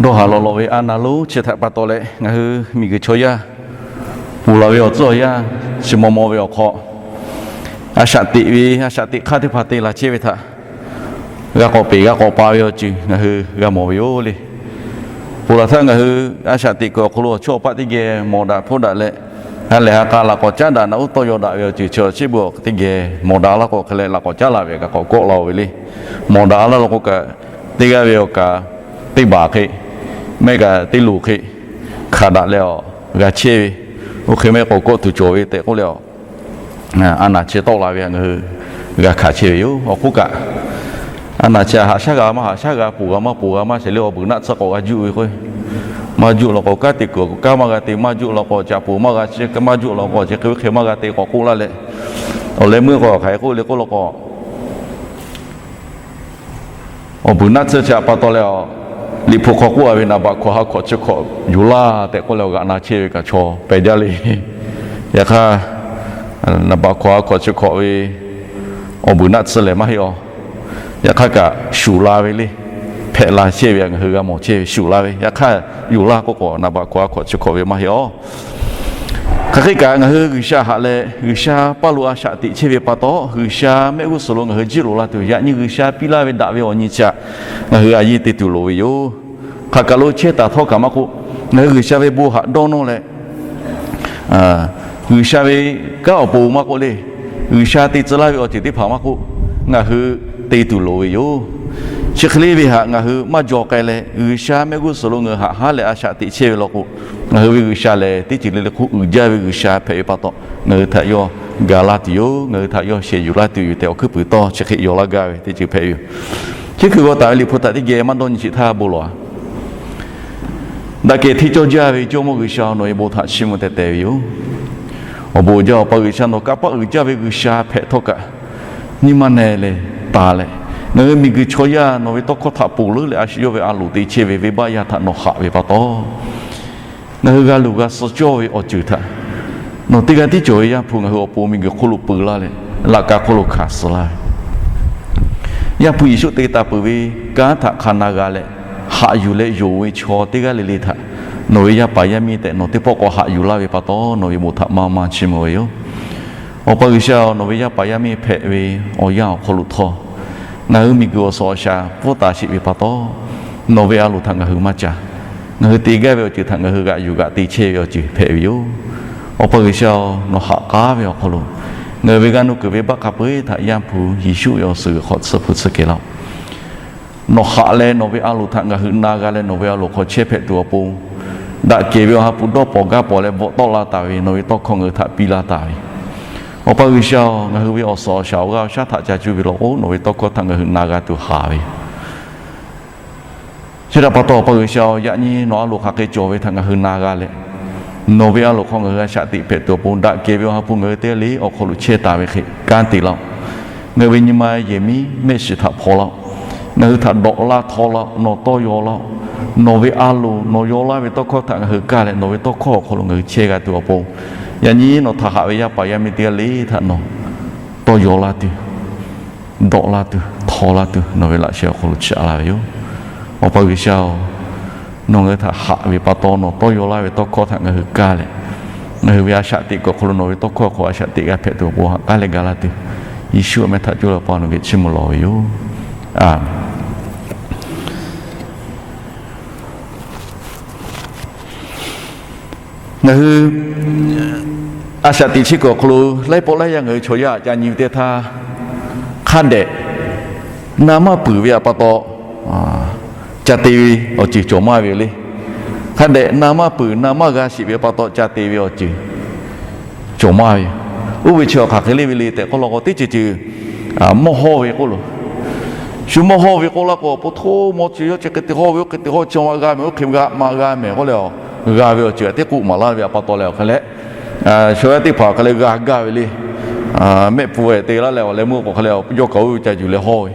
Dawˇ haˍ lawꞈ lawꞈ ve a naˍ lonˉ chi htaꞈ pa taw leh, ngaˬ hui miˬguiˬ chaw yaˇ ponˬ laˬ ve awˬ tcuhˉ awˬ yanˇ, chi maw maw ve awˬ hk'aw, a shaꞈ teꞈ ve, a shaꞈ teꞈ hk'aˇ teˇ hpaˍ te laˬ chehˇ ve htaꞈ g'a k'awꞈ peˬ g'a k'awꞈ pa ve awˬ ceuˬ ngaˬ hui g'a mawˬ ve yoˬ le. Ponˬ laˬ htaˇ ngaˬ hui a shaꞈ teꞈ kuiˬ awˬ hk'aw lo awˬ chawˇ awˬ paˆ teˇ geh mawˬ daꞈ hpfuhˆ daꞈ leh, ha lehˬ ha k'a laꞈ k'awꞈ caˉ daꞈ naꞈ uˉ tawˇ yaw daꞈ ve awˬ ceuˬ chi awˬ chi beuꞈ teˇ geh mawˬ daꞈ laˇ k'o hk'e leh laꞈ k'awꞈ caˉ laˇ ve kaꞈ k'awꞈ kawˆ la-o ve le. Mawˬ daꞈ laˇ lo k'o kaꞈ, teˇ g'aˇ ve awˬ kaˍ teˇ baˬ hk'e, mehˆ kaꞈ teˇ luˬ hk'e hkanˍ daꞈ leh awˬ g'a chehˇ ve, oˇ hk'e mehˆ k'awꞈ kawˆ tuˬ cawˬ ve tehꞈ k'oˆ leh, a naˍ chi tawˆ la ve htaꞈ ngaˬ hui g'a hkanˍ chehˇ ve yoˬ. Awˬ k'oˆ kaꞈ, a naˍ chi haꞈ shaˉ g'a maˇ haꞈ shaˉ g'a, ponˬ g'a maˇ ponˬ g'a maˇ shehˍ le, awˬ vuiˬ naˆ tsuhˇ k'awꞈ g'a juˆ ve k'o, maˇ juˆ law k'o kanˉ te kuiˬ awˬ kanˉ maˇ g'a te, maˇ juˆ law k'o caꞈ poˬ maˇ g'a chehˇ, maˇ juˆ law k'o chi hk'e ve hk'e maˇ g'a te k'awꞈ k'oˆ laˇ leh, awˬ leh meuˇ k'o hk'aˬ hk'e k'oˆ le k'oˆ law k'o, awˬ vuiˬ naˆ tsuhˇ chi htaꞈ pa taw leh, Liꞈ hpu hk'aw k'oˆ a ve naˍ baꞈ hkawꞈ ha hkawꞈ chi hkawꞈ yuˬ laˇ tehꞈ k'oˆ leh awˬ g'aꞈ na chehˇ ve kaꞈ chaw pehˬ jaˇ le. Yaꞈ hk'aˇ, naˍ baꞈ hkawꞈ ha hkawꞈ chi hkawꞈ ve awˬ vuiˬ naˆ tsuhˇ lehˬ maˇ heˆ awˬ. Yaꞈ hk'aˇ kaꞈ shuˍ la ve le. Hpehꞈ la chehˇ ve ngaˬ hui g'a mawˬ chehˇ ve shuˍ la ve. Yaꞈ hk'aˇ yuˬ laˇ k'oˆ k'o naˍ baꞈ hkawꞈ ha hkawꞈ chi hkawꞈ ve maˇ heˆ awˬ. Hk'aˬ hk'e kaꞈ ngaˬ hui G'uiˬsha haꞈ leh G'uiˬsha paˇ lo a shaꞈ teꞈ chehˇ ve pa taw, G'uiˬsha mehˆ g'uˇ suhˍ lo ngaˬ hui jiˇ loꞈ la tuˬ, yaꞈ nyi G'uiˬsha piˇ laˇ ve daꞈ ve awˬ nyi chi htaꞈ ngaˬ hui a yiˇ te tuˬ loˍ ve yoˬ. Hk'aˬ kaꞈ lo chehˇ taˍ htawˇ kaꞈ maˇ k'oˆ, ngaˬ hui G'uiˬsha ve bon haꞈ dawˇ nawˇ leh, G'uiˬsha ve kanˉ awˬ pon maˇ k'oˆ le, G'uiˬsha te tcuh laˇ ve awˬ ceuˬ teˇ hpaˍ maˇ k'oˆ, ngaˬ hui te tuˬ loˍ ve yoˬ. Chi hk'e le ve htaꞈ ngaˬ hui maˇ jaw k'ai leh, G'uiˬsha mehˆ g'uˇ suhˍ lo ngaˬ hui haꞈ haˉ leh a shaꞈ teꞈ chehˇ ve law k'o, ngaˬ hui ve G'uiˬsha lehˬ teˇ ceuˬ le le hk'oˆ uiˍ jaˇ ve G'uiˬsha hpehꞈ ve pa taw, ngaˬ hui htaꞈ yawˇ ga laˇ tuˬ yoˬ. Ngaˬ hui htaꞈ yawˇ shehˍ yuˬ laˇ tuˬ yoˬ tehꞈ awˬ hkuiˉ puiˍ tawˇ chi hk'e yaw laˇ gaˇ ve teˇ ceuˬ hpehꞈ ve yoˬ. Chi hkui g'aw taˍ ve Liꞈ hpu htaꞈ teˇ geh maˇ dawˇ nyi sheˍ htaˇ bon lawˬ-a. Daꞈ kehˬ hteˇ cawˇ jaˇ ve Jawˇmawˇ G'uiˬsha, nawˬ ve bon htaꞈ chiˇ mvuh teh teh ve yoˬ. Awˬ bon uiˍ jaˇ Awˬ pa G'uiˬsha, nawˬ kanˇ paˆ uiˍ jaˇ ve G'uiˬsha hpehꞈ htawˇ kaꞈ, nyi ma neh leh taˍ leh, ngaˬ hui miˬguiˬ chaw yaˇ nawˬ ve tawˇ hkawˇ htaꞈ ponˬ leuˉ leh a shu yawˇ ve a loˍ te chehˇ ve venˇbaˆ yaˇ htaꞈ nawˬ haꞈ ve pa taw, ngaˬ hui g'a luˬ g'a suh cawˇ ve awˬ ceuˬ htaꞈ nawˬ teˇ g'aˇ tiˉ cawˬ ve Yaˇ hpu ngaˬ hui awˬ pon miˬguiˬ hk'oˆ lo peu laˇ leh, laꞈ ka hk'oˆ lo hkanˍ suh laˇ ve Yaˇ hpu Yeˍsuˆ te taˍ peuˬ ve kanˉ htaꞈ hk'a na g'a leh, haꞈ yuˬ leh yonˍ ve chaw teˇ g'aˇ le le htaꞈ nawˬ ve yaˇ paˍ yaˇ miˇ tehꞈ nawˬ teˇ pawˆ k'awꞈ haꞈ yuˬ laˇ ve pa taw, nawˬ ve bon htaꞈ maˇ maˇ chiˇ mvuh ve yoˬ. Awˬ pa G'uiˬsha-oˬ, nawˬ ve yaˇ paˍ yaˇ miˇ hpehꞈ ve awˬ yanˇ awˬ hk'aw lo htawˇ, ngaˬ hui miˬguiˬ awˬ suhˍ awˬ shaˍ pfuhˇ taˍ sheˍ ve pa taw, nawˬ ve a loˍ htaꞈ ngaˬ hui maˇ ca. Ngaˬ hui te gaˇ ve awˬ ceuˬ htaꞈ ngaˬ hui g'aꞈ yuˬ g'aꞈ te chehˇ ve awˬ ceuˬ hpehꞈ ve yoˬ. Awˬ pa G'uiˬsha-oˬ, nawˬ haꞈ k'aˉ ve awˬ hk'aw lo ngaˬ hui ve g'aˇ nuˇ kuiˬ ve baˆ hk'a peu-eˬ htaꞈ Yaˇ hpu Yeˍsuˆ ve awˬ suhˍ g'uiˬ hk'aw tsuhˇ hpu tsuhˇ kehˬ laˇ-oˆ. Nawˬ haꞈ leh nawˬ ve a loˍ htaꞈ ngaˬ hui na g'a leh nawˬ ve a loˍ hk'aw chehˇ hpehꞈ tuˬ awˬ pon, daꞈ kehˬ ve awˬ ha hpu dawˇ pawnˍ gaˇ pawnˍ leh bvuhꞈ tawˆ la taˍ ve nawˬ ve tawˇ hkawˇ ngaˬ hui htaꞈ piˇ laˇ taˍ ve, Awˬ pa G'uiˬsha-oˬ, ngaˬ hui ve awˬ suhˍ awˬ shaˍ awˬ g'aˇ awˬ shaˉ htaꞈ ca cuˇ ve law k'o, nawˬ ve tawˇ hkawˇ htaꞈ ngaˬ hui na g'a tuˬ haˍ ve yoˬ. Chi htaꞈ pa taw, Awˬ pa G'uiˬsha-oˬ, yaꞈ nyi nawˬ a loˍ hk'aˬ hk'e cawˬ ve htaꞈ ngaˬ hui na g'a leh, nawˬ ve a loˍ hk'aw ngaˬ hui a shaꞈ teꞈ hpehꞈ tuˬ awˬ pon, daꞈ kehˬ ve awˬ ha hpu ngaˬ hui teˇ g'aˇ le awˬ hk'aw lo chehˇ taˍ ve hk'e kanˉ te laˇ-oˆ. Ngaˬ hui ve nyi ma yehˬ miˉ mehˆ shiˍ htaꞈ hpaw laˇ-oˆ. Ngaˬ hui htaꞈ dawꞈ laˇ htaw laˇ-oˆ. Nawˬ tawˇ yaw laˇ-oˆ. Nawˬ ve a loˍ nawˬ yaw laˇ ve tawˇ hkawˇ htaꞈ ngaˬ hui kaˇ leh, nawˬ ve tawˇ hkawˇ awˬ hk'aw lo ngaˬ hui chehˇ g'a tuˬ awˬ pon, yaꞈ nyi nawˬ htaꞈ haꞈ ve yaˇ paˍ yaˇ miˇ teˇ g'aˇ le htaꞈ nawˬ tawˇ yaw laˇ tuˬ, dawꞈ laˇ tuˬ, htaw laˇ tuˬ, nawˬ ve laꞈ sheh awˬ hk'aw lo chaꞈ la ve yoˬ. Awˬ pa G'uiˬsha-oˬ, nawˬ ngaˬ hui htaꞈ haꞈ ve pa taw, nawˬ tawˇ yaw laˇ ve tawˇ hkawˇ htaꞈ ngaˬ hui kaˇ leh, ngaˬ hui ve a shaꞈ teꞈ kuiˬ awˬ hk'aw lo nawˬ ve tawˇ hkawˇ awˬ hk'aw a shaꞈ teꞈ g'a hpehꞈ tuˬ awˬ pon haꞈ k'aˉ leh ga laˇ tuˬ, Yeˍsuˆ awˬ meh htaꞈ coˇ leh Awˬ pa nawˬ geh chiˇ mvuh lawˬ ve yoˬ. Aˬ Ngaˬ hui a shaꞈ teꞈ chehˇ kuiˬ awˬ hk'aw lo laiˉ pawˆ laiˉ yaˇ ngaˬ hui chaw yaˇ ca nyi ve teˇ htaˇ, hk'a dehꞈ na maˇ peuˬ ve htaꞈ pa taw ca te ve awˬ ceuˬ cawˬ maˇ ve yoˬ le. Hk'a dehꞈ na maˇ peuˬ na maˇ g'a sheˍ ve pa taw ca te ve awˬ ceuˬ cawˬ maˇ ve yoˬ. Oˇ ve chi awˬ hk'aˬ hk'e le ve le tehꞈ k'oˆ law k'o, teˇ ceuˬ ceuˬ mawˇ hawˇ ve k'oˆ loˬ. Shu mawˇ hawˇ ve k'oˆ laˇ k'o, po hto maw ceuˬ yawˇ chi hk'e te hawˇ ve, oˇ hk'e te hawˇ, chi ma g'a mehˍ, oˇ hk'e g'a ma g'a mehˍ k'oˆ leh, g'a ve awˬ ceuˬ teˇ k'oˆ maˍ laˇ ve htaꞈ pa taw leh awˬ hk'e leh, shu teˇ hpaˍ hk'e leh g'a gaˇ ve le. Mehˆ pfuhˇ-e te laˇ leh awˬ leh meuˇ k'o hk'e leh, yawˇ kaꞈ oˇ ve ca yuˬ leh hawˇ ve.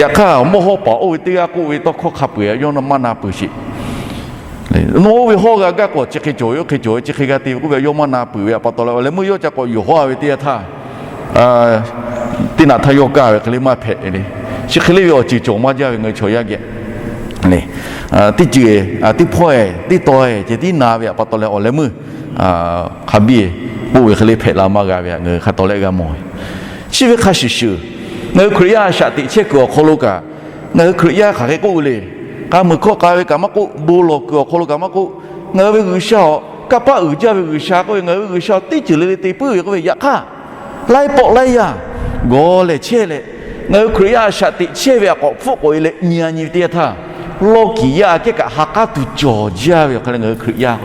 Yaꞈ hk'aˇ, mawˇ hawˇ paˍ oˇ ve teˇ g'aˇ k'oˆ ve tawˇ hkawˇ hk'a peu-eˬ yawˇ maˇ na peuˬ sheˍ. Nawˬ oˇ ve hawˇ g'a gaˇ k'o, chi hk'e cawˬ ve, oˇ hk'e cawˬ ve, chi hk'e g'a te ve k'oˆ ve yawˇ maˇ na peuˬ ve htaꞈ pa taw leh, awˬ leh meuˇ yawˇ ca k'awꞈ yuˬ hawˇ ve teˇ yanˇ htaˇ, teˇ naꞈ htaˇ yawˇ kaˇ ve hk'e le maˇ hpehꞈ le. Chi hk'e le ve awˬ ceuˬ cawˬ maˇ jaˇ ve ngaˬ hui chaw yaˇ geh. Teˇ ceuˬ, teˇ hpawˇ-e, teˇ taw-e ceh tiˉ na ve htaꞈ pa taw leh awˬ leh meuˇ hk'a biˇ k'oˆ ve hk'e le hpehꞈ la maˇ g'a ve htaꞈ ngaˬ hui hk'a tawˍ leh g'a mawˬ ve. Chi ve hk'a shuˍ shuˍ, ngaˬ hui Hkriꞈ yaˇ a shaꞈ teꞈ chehˇ kuiˬ awˬ hk'aw lo kaꞈ, ngaˬ hui Hkriꞈ yaˇ hk'aˬ hk'e k'oˆ ve le. K'a muiˬ hkawˇ k'a ve kaꞈ maˇ k'oˆ, bon lawˬ kuiˬ awˬ hk'aw lo kaꞈ maˇ k'oˆ, ngaˬ hui ve G'uiˬsha awˬ kanˇ paˆ uiˍ jaˇ ve G'uiˬsha k'oˆ ve, ngaˬ hui ve G'uiˬsha teˇ ceuˬ le le te puiˉ ve k'oˆ ve, yaꞈ hk'aˇ laiˉ pawˆ laiˉ yaˇ gawˬ lehˬ chehˇ leh, ngaˬ hui Hkriꞈ yaˇ a shaꞈ teꞈ chehˇ ve htaꞈ k'awꞈ hpfuhˆ k'oꞈ e leh nyi a nyi ve teˇ yanˇ htaˇ, lawˇ kiˍ yaˇ kehˉ kaꞈ ha k'aˉ tuˬ cawˬ jaˇ ve awˬ hk'aw leh ngaˬ hui Hkriꞈ yaˇ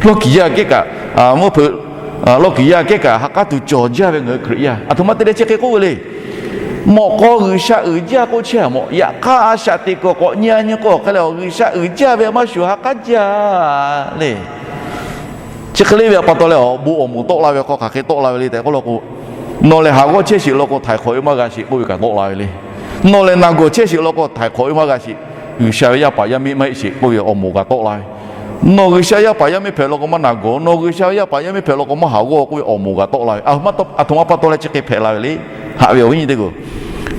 lawˇ kiˍ yaˇ kehˉ kaꞈ, mvuhˇ hpeuꞈ, lawˇ kiˍ yaˇ kehˉ kaꞈ ha k'aˉ tuˬ cawˬ jaˇ ve ngaˬ hui Hkriꞈ yaˇ. Aˬ htoꞈ ma te leh chi hk'e k'oˆ ve le. Mawꞈ k'aw G'uiˬsha uiˍ jaˇ k'oˆ chehˇ a mawˬ, yaꞈ hk'aˇ a shaꞈ teꞈ kuiˬ k'awꞈ nyi a nyi k'o awˬ hk'aw leh, G'uiˬsha uiˍ jaˇ ve maˇ shuˍ ha k'aˉ jaˇ le. Chi hk'e le ve htaꞈ pa taw leh, awˬ bon awˬ moˍ tawˆ la ve hk'aw hk'aˬ hk'e tawˆ la ve le tehꞈ k'oˆ law k'o, nawˬ lehˬ haˍ g'awˇ chehˇ sheˍ law k'o htaiˍ hk'awꞈ e maˇ g'a sheˍ k'oˆ ve kaꞈ tawˆ la ve le. Nawˬ lehˬ naˬ gawˬ chehˇ sheˍ law k'o htaiˍ hk'awꞈ e maˇ g'a sheˍ, G'uiˬsha ve yaˇ paˍ yaˇ miˇ maˇ heˆ sheˍ k'oˆ ve awˬ moˍ kaꞈ tawˆ la ve. Nawˬ G'uiˬsha yaˇ paˍ yaˇ miˇ hpehꞈ law k'o maˇ naˬ gawˬ, nawˬ G'uiˬsha ve yaˇ paˍ yaˇ miˇ hpehꞈ law k'o maˇ haˍ g'awˇ k'oˆ ve awˬ moˍ kaꞈ tawˆ la ve. Aˬ htoꞈ ma pa taw leh chi hk'e hpehꞈ la ve le. Haꞈ ve awˬ viˉ nyi teˇ hpaˍ-oˬ,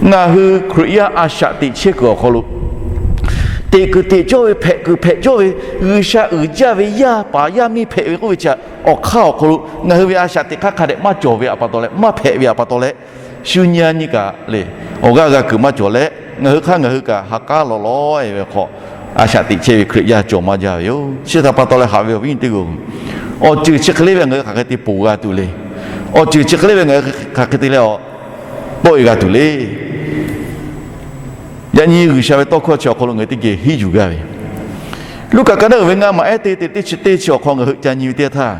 ngaˬ hui Hkriꞈ yaˇ a shaꞈ teꞈ chehˇ kuiˬ awˬ hk'aw lo teꞈ kuiˬ teꞈ cawˇ ve, hpehꞈ kuiˬ hpehꞈ cawˇ ve, G'uiˬsha uiˍ jaˇ ve yaˇ paˍ yaˇ miˇ hpehꞈ ve k'oˆ ve chi awˬ hk'aˇ awˬ hk'aw lo ngaˬ hui ve a shaꞈ teꞈ hk'aˇ hk'a dehꞈ maˇ cawˬ ve htaꞈ pa taw leh, maˇ hpehꞈ ve htaꞈ pa taw leh, shu nyi a nyi kaꞈ le, awˬ g'aˇ g'a kuiˬ maˇ cawˬ leh, ngaˬ hui hk'aˇ ngaˬ hui kaꞈ ha k'aˉ lawˬ lawˬ-e ve hk'aw, a shaꞈ teꞈ chehˇ ve Hkriꞈ yaˇ cawˬ maˇ jaˇ ve yoˬ. Chi htaꞈ pa taw leh haꞈ ve awˬ viˉ nyi teˇ hpaˍ-oˬ, awˬ ceuˬ chi hk'e le ve ngaˬ hui hk'aˬ hk'e te ponˬ g'a tuˬ le. Awˬ ceuˬ chi hk'e le ve ngaˬ hui hk'aˬ hk'e te leh awˬ tawˆ e g'a tuˬ le. Yaꞈ nyi G'uiˬsha ve tawˇ hkawˇ chi awˬ hk'aw lo ngaˬ hui teˇ geh henˇ yuˬ gaˇ ve, Luˉkaꞈ ka naˉ uiˍ ve ngaˇ maˬ ehˉ teˇ teˇ teˇ chi teˇ chi awˬ hk'aw ngaˬ hui ca nyi ve teˇ yanˇ htaˇ,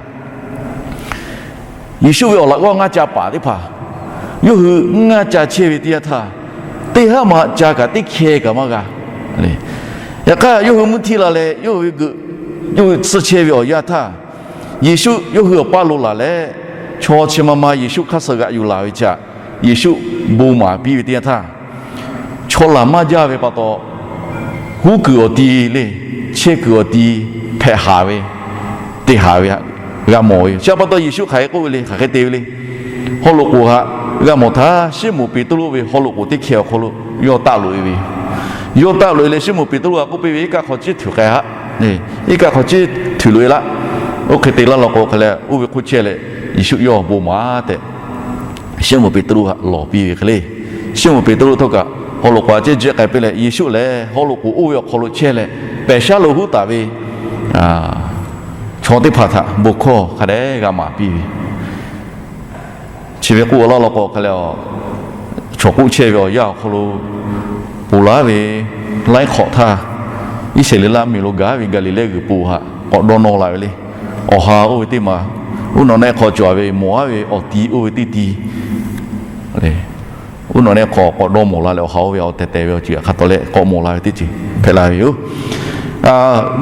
Yeˍsuˆ ve awˬ laꞈ g'awˇ ngaˇ ca paˍ teˇ hpaˍ, yawˇ hui ngaˇ ca chehˇ ve teˇ yanˇ htaˇ, teˇ haˉ ma ca kaꞈ teˇ hkeh kaꞈ maˇ g'a. Yaꞈ hk'aˇ yawˇ hui mvuhˇ htiˇ la leh yawˇ hui ve geuꞈ, yawˇ hui tsuhˇ chehˇ ve awˬ yanˇ htaˇ, Yeˍsuˆ yawˇ hui awˬ paˇ lo laˬ leh, chaw chi ma ma Yeˍsuˆ hk'aˇ suh g'aꞈ yuˬ laˬ ve chi htaꞈ Yeˍsuˆ bon maˍ piˇ ve teˇ yanˇ htaˇ, chaw laˬ maˇ jaˇ ve pa taw, huˉ kuiˬ awˬ ti le, chehˇ kuiˬ awˬ ti hpehꞈ haˍ ve, te haˍ ve htaꞈ g'a mawˬ ve yoˬ. Chi pa taw Yeˍsuˆ hk'aˬ hk'e k'oˆ ve le, hk'aˬ hk'e te ve le. Haw loꞈ k'oˍ htaꞈ g'a mawˬ htaˇ, Siˉmonˍ Peˍtruˆ ve haw loꞈ k'oˍ teˇ hkeh awˬ hk'aw lo yawˇ taˆ loꞈ e ve yoˬ. Yawˇ taˆ loꞈ e leh Siˉmonˍ Peˍtruˆ htaꞈ k'oˆ piˇ ve, Iˉ kaˆ hk'aw ciˉ htuꞈ k'ai haˆ. Iˉ kaˆ hk'aw ciˉ htuꞈ loꞈ e laˇ. Oˇ hk'e te laˇ law k'o hk'e leh, oˇ ve hk'oˆ chehˇ leh Yeˍsuˆ yawˇ bon maˍ tehꞈ Siˉmonˍ Peˍtruˆ htaꞈ lawˬ piˇ ve hk'e le. Siˉmonˍ Peˍtruˆ htawˇ kaꞈ haw loꞈ k'oˍ htaꞈ ciˉ jiˆ k'ai piˇ leh, Yeˍsuˆ lehˬ haw loꞈ k'oˍ oˇ ve awˬ hk'aw lo chehˇ leh, pehˬ shaˉ lo huˉ taˍ ve chaw teˇ hpaˍ htaꞈ bon hkawˇ hk'a dehꞈ g'a maˍ piˇ ve. Chi ve k'oˆ laˇ law k'o hk'e leh, chaw k'oˆ chehˇ ve awˬ yanˇ awˬ hk'aw lo ponˬ laˉ ve laiˉ hk'awꞈ htaˇ, Iˉsaˍreˍlaˆ miˬ lo gaˬ ve Gaˍliˍlehˇ g'uiˬ po htaꞈ k'awꞈ dawˇ nawˇ la ve le. Awˬ ha oˇ ve teˇ maˬ, uˉ nawˬ nehˆ hk'aw cawˬ ve mawˬ aˉ ve awˬ ti oˇ ve teˇ ti uˉ nawˬ nehˆ hk'aw k'awꞈ dawˇ mawˬ la leh, awˬ ha oˇ ve awˬ tehˬ tehˬ ve awˬ ceuˬ hk'a tawˍ leh k'awꞈ mawˬ la ve teˇ ceuˬ hpehꞈ la ve yoˬ.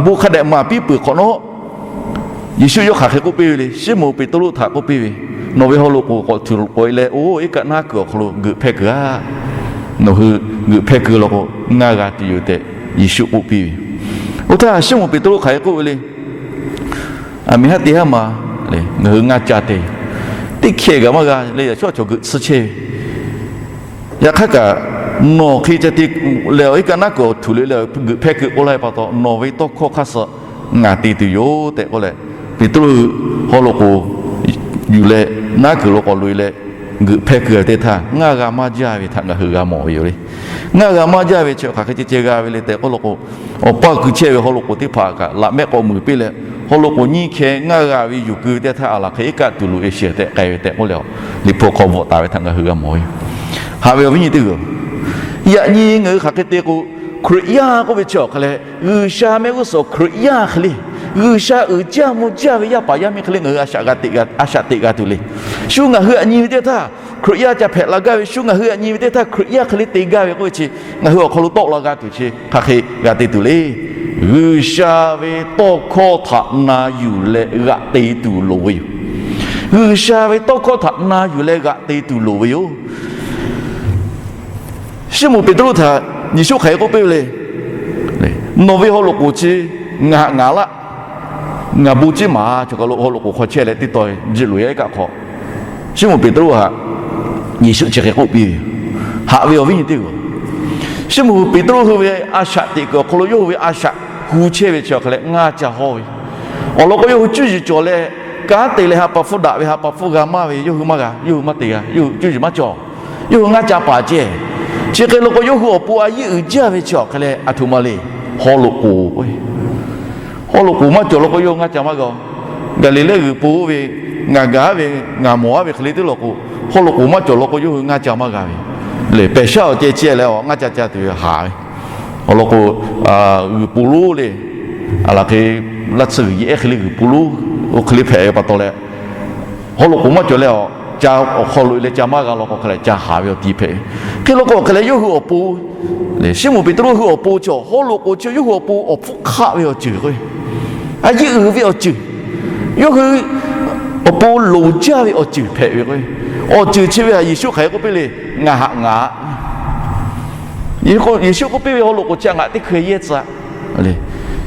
Bon hk'a dehꞈ maˍ piˇ peuˬ hk'awꞈ nawˉ, Yeˍsuˆ yawˇ hk'aˬ hk'e k'oˆ piˇ ve le. Siˉmonˍ Peˍtruˆ htaꞈ k'oˆ piˇ ve, Nawˬ ve haw loꞈ k'oˍ k'awꞈ htuꞈ k'oꞈ e leh, oˇ iˉ kaˆ naˉ kuiˬ awˬ hk'aw lo geuꞈ hpehˇ kuiˬ aˆ. Nawˬ hui geuꞈ hpehˇ kuiˬ law k'o, ngaˇ g'a tuˬ yoˬ tehꞈ Yeˍsuˆ k'oˆ piˇ ve. Oˇ htaˇ Siˉmonˍ Peˍtruˆ hk'aˬ hk'e k'oˆ ve le. Aˬ miˍ haˉ teˇ haˉ ma le, ngaˬ hui ngaˇ ca te, teˇ hkeh kaꞈ maˇ g'a leh, yaꞈ shawˉ chaw geuꞈ tsuhˇ chehˇ ve. Yaꞈ hk'aˇ kaꞈ, nawˬ hk'e ca te leh, iˉ kaˆ naˉ kuiˬ awˬ htuꞈ loꞈ e leh geuꞈ hpehˇ kuiˬ k'oˆ laˇ ve pa taw, nawˬ ve tawˇ hkawˇ hk'aˇ suh ngaˬ te tuˬ yoˬ tehꞈ k'oˆ leh, Peˍtruˆ haw loꞈ k'oˍ yuˬ leh naˉ kuiˬ lo k'awꞈ loꞈ e leh geuꞈ hpehˇ kuiˬ ve teˇ htaˇ, ngaˇ g'a maˇ jaˇ ve htaꞈ ngaˬ hui g'a mawˬ ve yoˬ le. Ngaˇ g'a maˇ jaˇ ve chi hk'aˬ hk'e ceh ceh g'a ve le tehꞈ k'oˆ law k'o, awˬ paˇ keu chehˇ ve haw loꞈ k'oˍ teˇ hpaˍ kaꞈ laꞈ mehˆ k'awꞈ muiˬ piˇ leh, haw loꞈ k'oˍ nyiˇ hkeh ngaˇ g'a ve yuˬ keu ve teˇ htaˇ, aˬ laˬ hk'e iˉ kaˆ tuˬ loꞈ e shehˍ tehꞈ k'ai ve tehꞈ k'oˆ leh, Liꞈ hpu hk'aw bvuhꞈ taˍ ve htaꞈ ngaˬ hui g'a mawˬ ve. Haꞈ ve awˬ viˉ nyi teˇ hpaˍ-oˬ, yaꞈ nyi ngaˬ hui hk'aˬ hk'e te k'o, Hkriꞈ yaˇ k'oˆ ve chi awˬ hk'a leh, G'uiˬsha mehˆ g'uˇ suhˍ Hkriꞈ yaˇ hk'e le, G'uiˬsha uiˍ jaˇ mvuh jaˇ ve yaˇ paˍ yaˇ miˇ hk'e le ngaˬ hui a shaꞈ teꞈ g'a tuˬ le. Shu ngaˬ hui htaꞈ nyi ve teˇ htaˇ, Hkriꞈ yaˇ ca hpehꞈ la gaˇ ve, shu ngaˬ hui htaꞈ nyi ve teˇ htaˇ Hkriꞈ yaˇ hk'e le te gaˇ ve k'oˆ ve chi, ngaˬ hui awˬ hk'aw lo tawˆ la g'a tuˬ chi hk'aˬ hk'e g'a te tuˬ le. G'uiˬsha ve tawˇ hkawˇ htaꞈ na yuˬ leh g'aꞈ te tuˬ loˍ ve yoˬ. G'uiˬsha ve tawˇ hkawˇ htaꞈ na yuˬ leh g'aꞈ te tuˬ loˍ ve yoˬ. Siˉmonˍ Peˍtruˆ htaꞈ Yeˍsuˆ hk'aˬ hk'e k'oˆ piˇ ve le. Nawˬ ve haw loꞈ k'oˍ chi ngaˬ htaꞈ ngaˍ laˆ. Ngaˬ bon ciˉ maˍ. Chaw kaˬ lo haw loꞈ k'oˍ hk'aw chehˇ leh teˇ taw jiˆ loꞈ e iˉ kaˆ hk'aw, Siˉmonˍ Peˍtruˆ htaꞈ Yeˍsuˆ chi hk'e k'oˆ piˇ ve yoˬ. Haꞈ ve awˬ viˉ nyi teˇ hpaˍ-oˬ, Siˉmonˍ Peˍtruˆ hui ve a shaꞈ teꞈ kuiˬ awˬ hk'aw lo yawˇ hui ve a shaꞈ hu chehˇ ve chi awˬ hk'a leh ngaˇ ca hawˇ ve, awˬ lawn k'o yawˇ hui cuˇ yiˍ cawˬ leh kanˉ te leh ha pa hpfuhˇ daꞈ ve, ha pa hpfuhˇ g'a maˇ ve yawˇ hui maˇ g'a, yawˇ hui maˇ te g'a, yawˇ hui cuˇ yiˍ maˇ cawˬ. Yawˇ hui ngaˇ ca paˍ ceh. Chi hk'e law k'o yawˇ hui awˬ pon a yiˉ uiˍ jaˇ ve chi awˬ hk'a leh aˬ htoꞈ ma le, haw loꞈ k'oˍ k'o, haw loꞈ k'oˍ maˇ cawˬ law k'o yawˇ hui ngaˇ ca maˇ g'a. Gaˍliˍlehˇ g'uiˬ po ve, ngaˬ gaˬ ve, ngaˬ mawˬ ve hk'e le teˇ law k'o, haw loꞈ k'oˍ maˇ cawˬ law k'o yawˇ hui ngaˇ ca maˇ g'a ve, lehˬ pehˬ shaˉ awˬ ceh ceh leh awˬ ngaˇ ca ca tuˬ ve haˍ ve, awˬ lawn k'o g'uiˬ po lonˉ le, a laˬ hk'e laˇ tsuhˇ g'uiˬ yehˬ ehˉ hk'e le g'uiˬ po lonˉ oˇ hk'e le hpehꞈ ve pa taw leh, haw loꞈ k'oˍ maˇ cawˬ leh awˬ ca awˬ hk'aw lo leh ca maˇ g'a law k'o hk'a leh ca haˍ ve awˬ ti hpehꞈ ve. Hk'e law k'o hk'a leh yawˇ hui awˬ pon, Siˉmonˍ Peˍtruˆ hui awˬ pon chi haw loꞈ k'oˍ chi yawˇ hui awˬ pon awˬ hpfuhˇ hk'aˆ ve awˬ ceuˬ k'o, a yiˉ uiˍ ve awˬ ceuˬ, yawˇ hui awˬ pon loˍ jaˇ ve awˬ ceuˬ hpehꞈ ve k'o, awˬ ceuˬ chi ve htaꞈ Yeˍsuˆ hk'aˬ hk'e k'oˆ piˇ le, ngaˬ haꞈ ngaˬ Yeˍsuˆ k'oˆ piˇ ve haw loꞈ k'oˍ chi htaꞈ ngaˬ teˇ hkui yehˇ tcuh.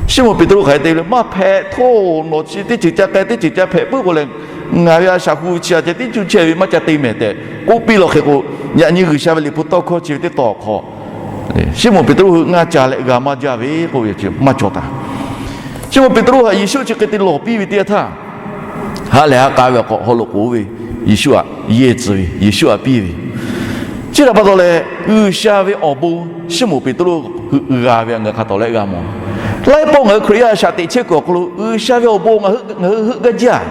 Siˉmonˍ Peˍtruˆ hk'aˬ hk'e te ve le, maˇ hpehꞈ htoˇ, nawˬ chi teˇ ceuˬ ca k'ai teˇ ceuˬ ca hpehꞈ puiˉ k'o leh, ngaˬ ve a shaꞈ hu chi a ceh tiˉ cuˇ chehˇ ve maˇ ca te mehˍ tehꞈ k'oˆ piˇ law hk'e k'o, yaꞈ nyi G'uiˬsha ve Liꞈ hpu tawˇ hkawˇ chi ve teˇ taw awˬ hk'aw Siˉmonˍ Peˍtruˆ hui ngaˇ ca leh g'a maˇ jaˇ ve k'oˆ ve maˇ cawˬ taˍ. Siˉmonˍ Peˍtruˆ htaꞈ Yeˍsuˆ chi hk'e te lawˬ piˇ ve teˇ yanˇ htaˇ, ha lehˬ ha k'a ve awˬ hk'aw haw loꞈ k'oˍ ve Yeˍsuˆ htaꞈ yehˇ tcuh ve, Yeˍsuˆ htaꞈ piˇ ve, chi htaꞈ pa taw leh G'uiˬsha ve awˬ bon Siˉmonˍ Peˍtruˆ hui g'a ve htaꞈ ngaˬ hui hk'a tawˍ leh g'a mawˬ. Laiˉ pawˆ ngaˬ hui Hkriꞈ yaˇ a shaꞈ teꞈ chehˇ kuiˬ awˬ hk'aw lo G'uiˬsha ve awˬ bon ngaˬ hui heuˆ gaˇ jaˇ.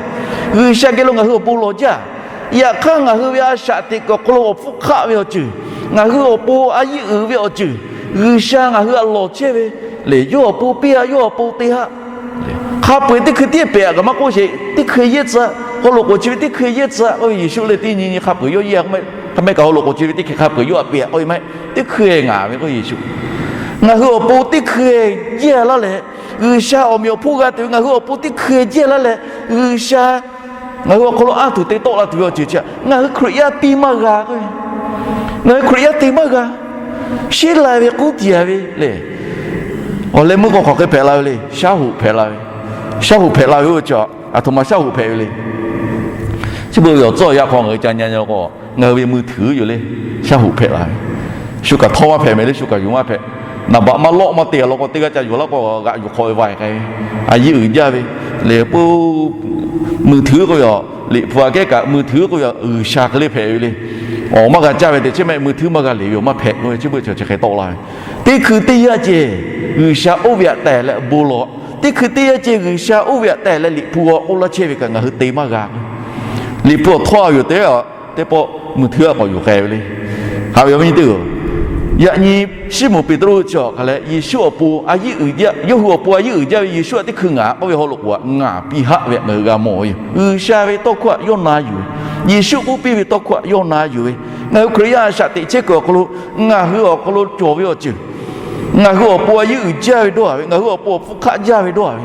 G'uiˬsha geh lo ngaˬ hui awˬ bon lawˬ jaˇ. Yaꞈ hk'aˇ ngaˬ hui ve a shaꞈ teꞈ kuiˬ awˬ hk'aw lo awˬ hpfuhˇ hk'aˆ ve awˬ ceuˬ, ngaˬ hui awˬ pon a yiˉ uiˍ ve awˬ ceuˬ, G'uiˬsha ngaˬ hui htaꞈ lawˬ chehˇ ve, lehˬ yawˇ awˬ pon piˇ-a, yawˇ awˬ pon te haˆ. Hk'a peu-eˬ teˇ hkui tiˉ pehꞈ kaꞈ maˇ k'oˆ sheˍ, teˇ hkui yehˇ tcuh, haw loꞈ k'oˍ chi ve teˇ hkui yehˇ tcuh k'oˆ ve Yeˍsuˆ lehˬ teˇ nyi nyi hk'a peu-eˬ yawˇ yehˇ, hk'a mehˆ kaꞈ haw loꞈ k'oˍ chi ve teˇ hkui hk'a peu-eˬ yawˇ htaꞈ piˇ-a k'oˆ ve maˇ heˆ, teˇ hkui ngaˬ ve k'oˆ Yeˍsuˆ. Ngaˬ hui awˬ pon teˇ hkui yehˇ laˇ leh, G'uiˬsha awˬ meꞈ awˬ hponˇ g'a tuˬ ve ngaˬ hui awˬ pon teˇ hkui yehˇ laˇ leh, G'uiˬsha ngaˬ hui awˬ hk'aw lo anˇ tuˬ te tawˆ la tuˬ ve awˬ ceuˬ chi htaꞈ ngaˬ hui Hkriꞈ yaˇ piˇ maˇ g'a k'o, ngaˬ hui Hkriꞈ yaˇ te maˇ g'a. Sheˉ lai ve k'uˉ tiꞈ-a ve lehˬ, awˬ leh meuˇ k'o hk'aˬ hk'e hpehꞈ la ve le. Shaˉ hoꞈ hpehꞈ la ve, shaˉ hoꞈ hpehꞈ la ve oˇ ve chi aˬ htoꞈ ma shaˉ hoꞈ hpehꞈ ve le. Chi beuꞈ ve awˬ tcuhˉ awˬ yanˇ hk'aw ngaˬ hui ca nyi nyi law k'o, ngaˬ hui ve mui htuiˍ yoˬ le, shaˉ hoꞈ hpehꞈ la ve. Shu kaꞈ htawˇ maˇ hpehꞈ mehˍ le, shu kaꞈ yuˬ maˇ hpehꞈ. Naˍ baꞈ maˇ lawˆ maˇ te-a law k'o, teˇ g'aˇ ca yuˬ laˇ k'o g'aꞈ yuˬ hk'awꞈ ve vaiˬ k'ai ve, a yiˉ uiˍ jaˇ ve. Lehˬ peuˬ, mui htuiˍ k'oˆ ve a, Liꞈ hpu aꞈ kehˉ kaꞈ mui htuiˍ k'oˆ ve a G'uiˬsha hk'e le hpehꞈ ve le. Awˬ maˇ g'a caˇ ve tehꞈ chi mehˆ mui htuiˍ maˇ g'a liꞈ ve awˬ maˇ hpehꞈ k'oˆ ve chi beuꞈ chi chi hk'e tawˆ la ve. Teˇ hkui teˇ yanˇ ceh G'uiˬsha oˇ ve htaꞈ tehˬ leh bon lawˬ. Teˇ hkui teˇ yanˇ ceh G'uiˬsha oˇ ve htaꞈ tehˬ leh Liꞈ hpu awˬ k'oˆ laˇ chehˇ ve kaꞈ ngaˬ hui te maˇ g'a. Liꞈ hpu awˬ htawˇ a yoˬ tehꞈ, teˇ pawˆ mui htuiˍ a k'awꞈ yuˬ k'ai ve le. Haꞈ ve awˬ viˉ nyi teˇ-oˬ, yaꞈ nyi Siˉmonˍ Peˍtruˆ chi awˬ hk'a leh Yeˍsuˆ awˬ pon a yiˉ uiˍ jaˇ, yawˇ hui awˬ pon a yiˉ uiˍ jaˇ ve Yeˍsuˆ htaꞈ teˇ hkui ngaˬ k'oˆ ve haw loꞈ k'oˍ htaꞈ ngaˬ piˇ haˆ ve htaꞈ ngaˬ hui g'a mawˬ ve yoˬ. G'uiˬsha ve tawˇ hkawˇ htaꞈ yawˇ na yuˬ ve, Yeˍsuˆ k'oˆ piˇ ve tawˇ hkawˇ htaꞈ yawˇ na yuˬ ve, ngaˬ hui Hkriꞈ yaˇ a shaꞈ teꞈ chehˇ kuiˬ awˬ hk'aw lo ngaˬ hui awˬ hk'aw lo cawˬ ve awˬ ceuˬ, ngaˬ hui awˬ pon a yiˉ uiˍ jaˇ ve dawˇ-a ve, ngaˬ hui awˬ pon awˬ hpfuhˇ hk'aˆ jaˇ ve dawˇ-a ve,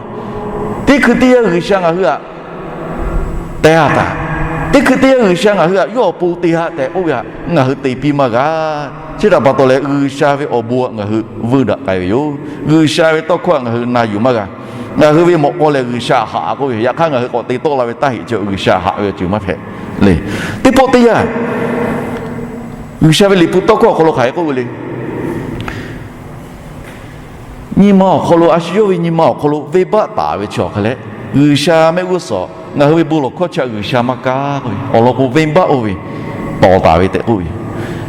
teˇ hkui teˇ yanˇ G'uiˬsha ngaˬ hui htaꞈ te-a taˍ. Teˇ hkui teˇ yanˇ G'uiˬsha ngaˬ hui htaꞈ yawˇ awˬ pon te haˆ tehꞈ k'oˆ ve htaꞈ ngaˬ hui te piˇ maˇ g'a. Chi htaꞈ pa taw leh G'uiˬsha ve awˬ bon htaꞈ ngaˬ hui vuiˇ daꞈ k'ai ve yoˬ. G'uiˬsha ve tawˇ hkawˇ htaꞈ ngaˬ hui na yuˬ maˇ g'a. Ngaˬ hui ve mawꞈ k'aw lehˬ G'uiˬsha haꞈ k'oˆ ve, yaꞈ hk'aˇ ngaˬ hui k'awꞈ te tawˆ la ve taˇ heꞈ chi G'uiˬsha haꞈ ve awˬ ceuˬ maˇ hpehꞈ le. Teˇ pawˆ teˇ yanˇ G'uiˬsha ve Liꞈ hpu tawˇ hkawˇ awˬ hk'aw lo hk'aˬ hk'e k'oˆ ve le. Nyi ma awˬ hk'aw lo, a shu yawˇ ve nyi ma awˬ hk'aw lo venˇbaˆ taˍ ve chi awˬ hk'a leh, G'uiˬsha mehˆ g'uˇ suhˍ ngaˬ hui ve bon lawˬ hkawˇ chi htaꞈ G'uiˬsha maˇ kaˇ k'oˆ ve, awˬ lawn k'o venˇbaˆ oˇ ve tawˍ taˍ ve tehꞈ k'oˆ ve.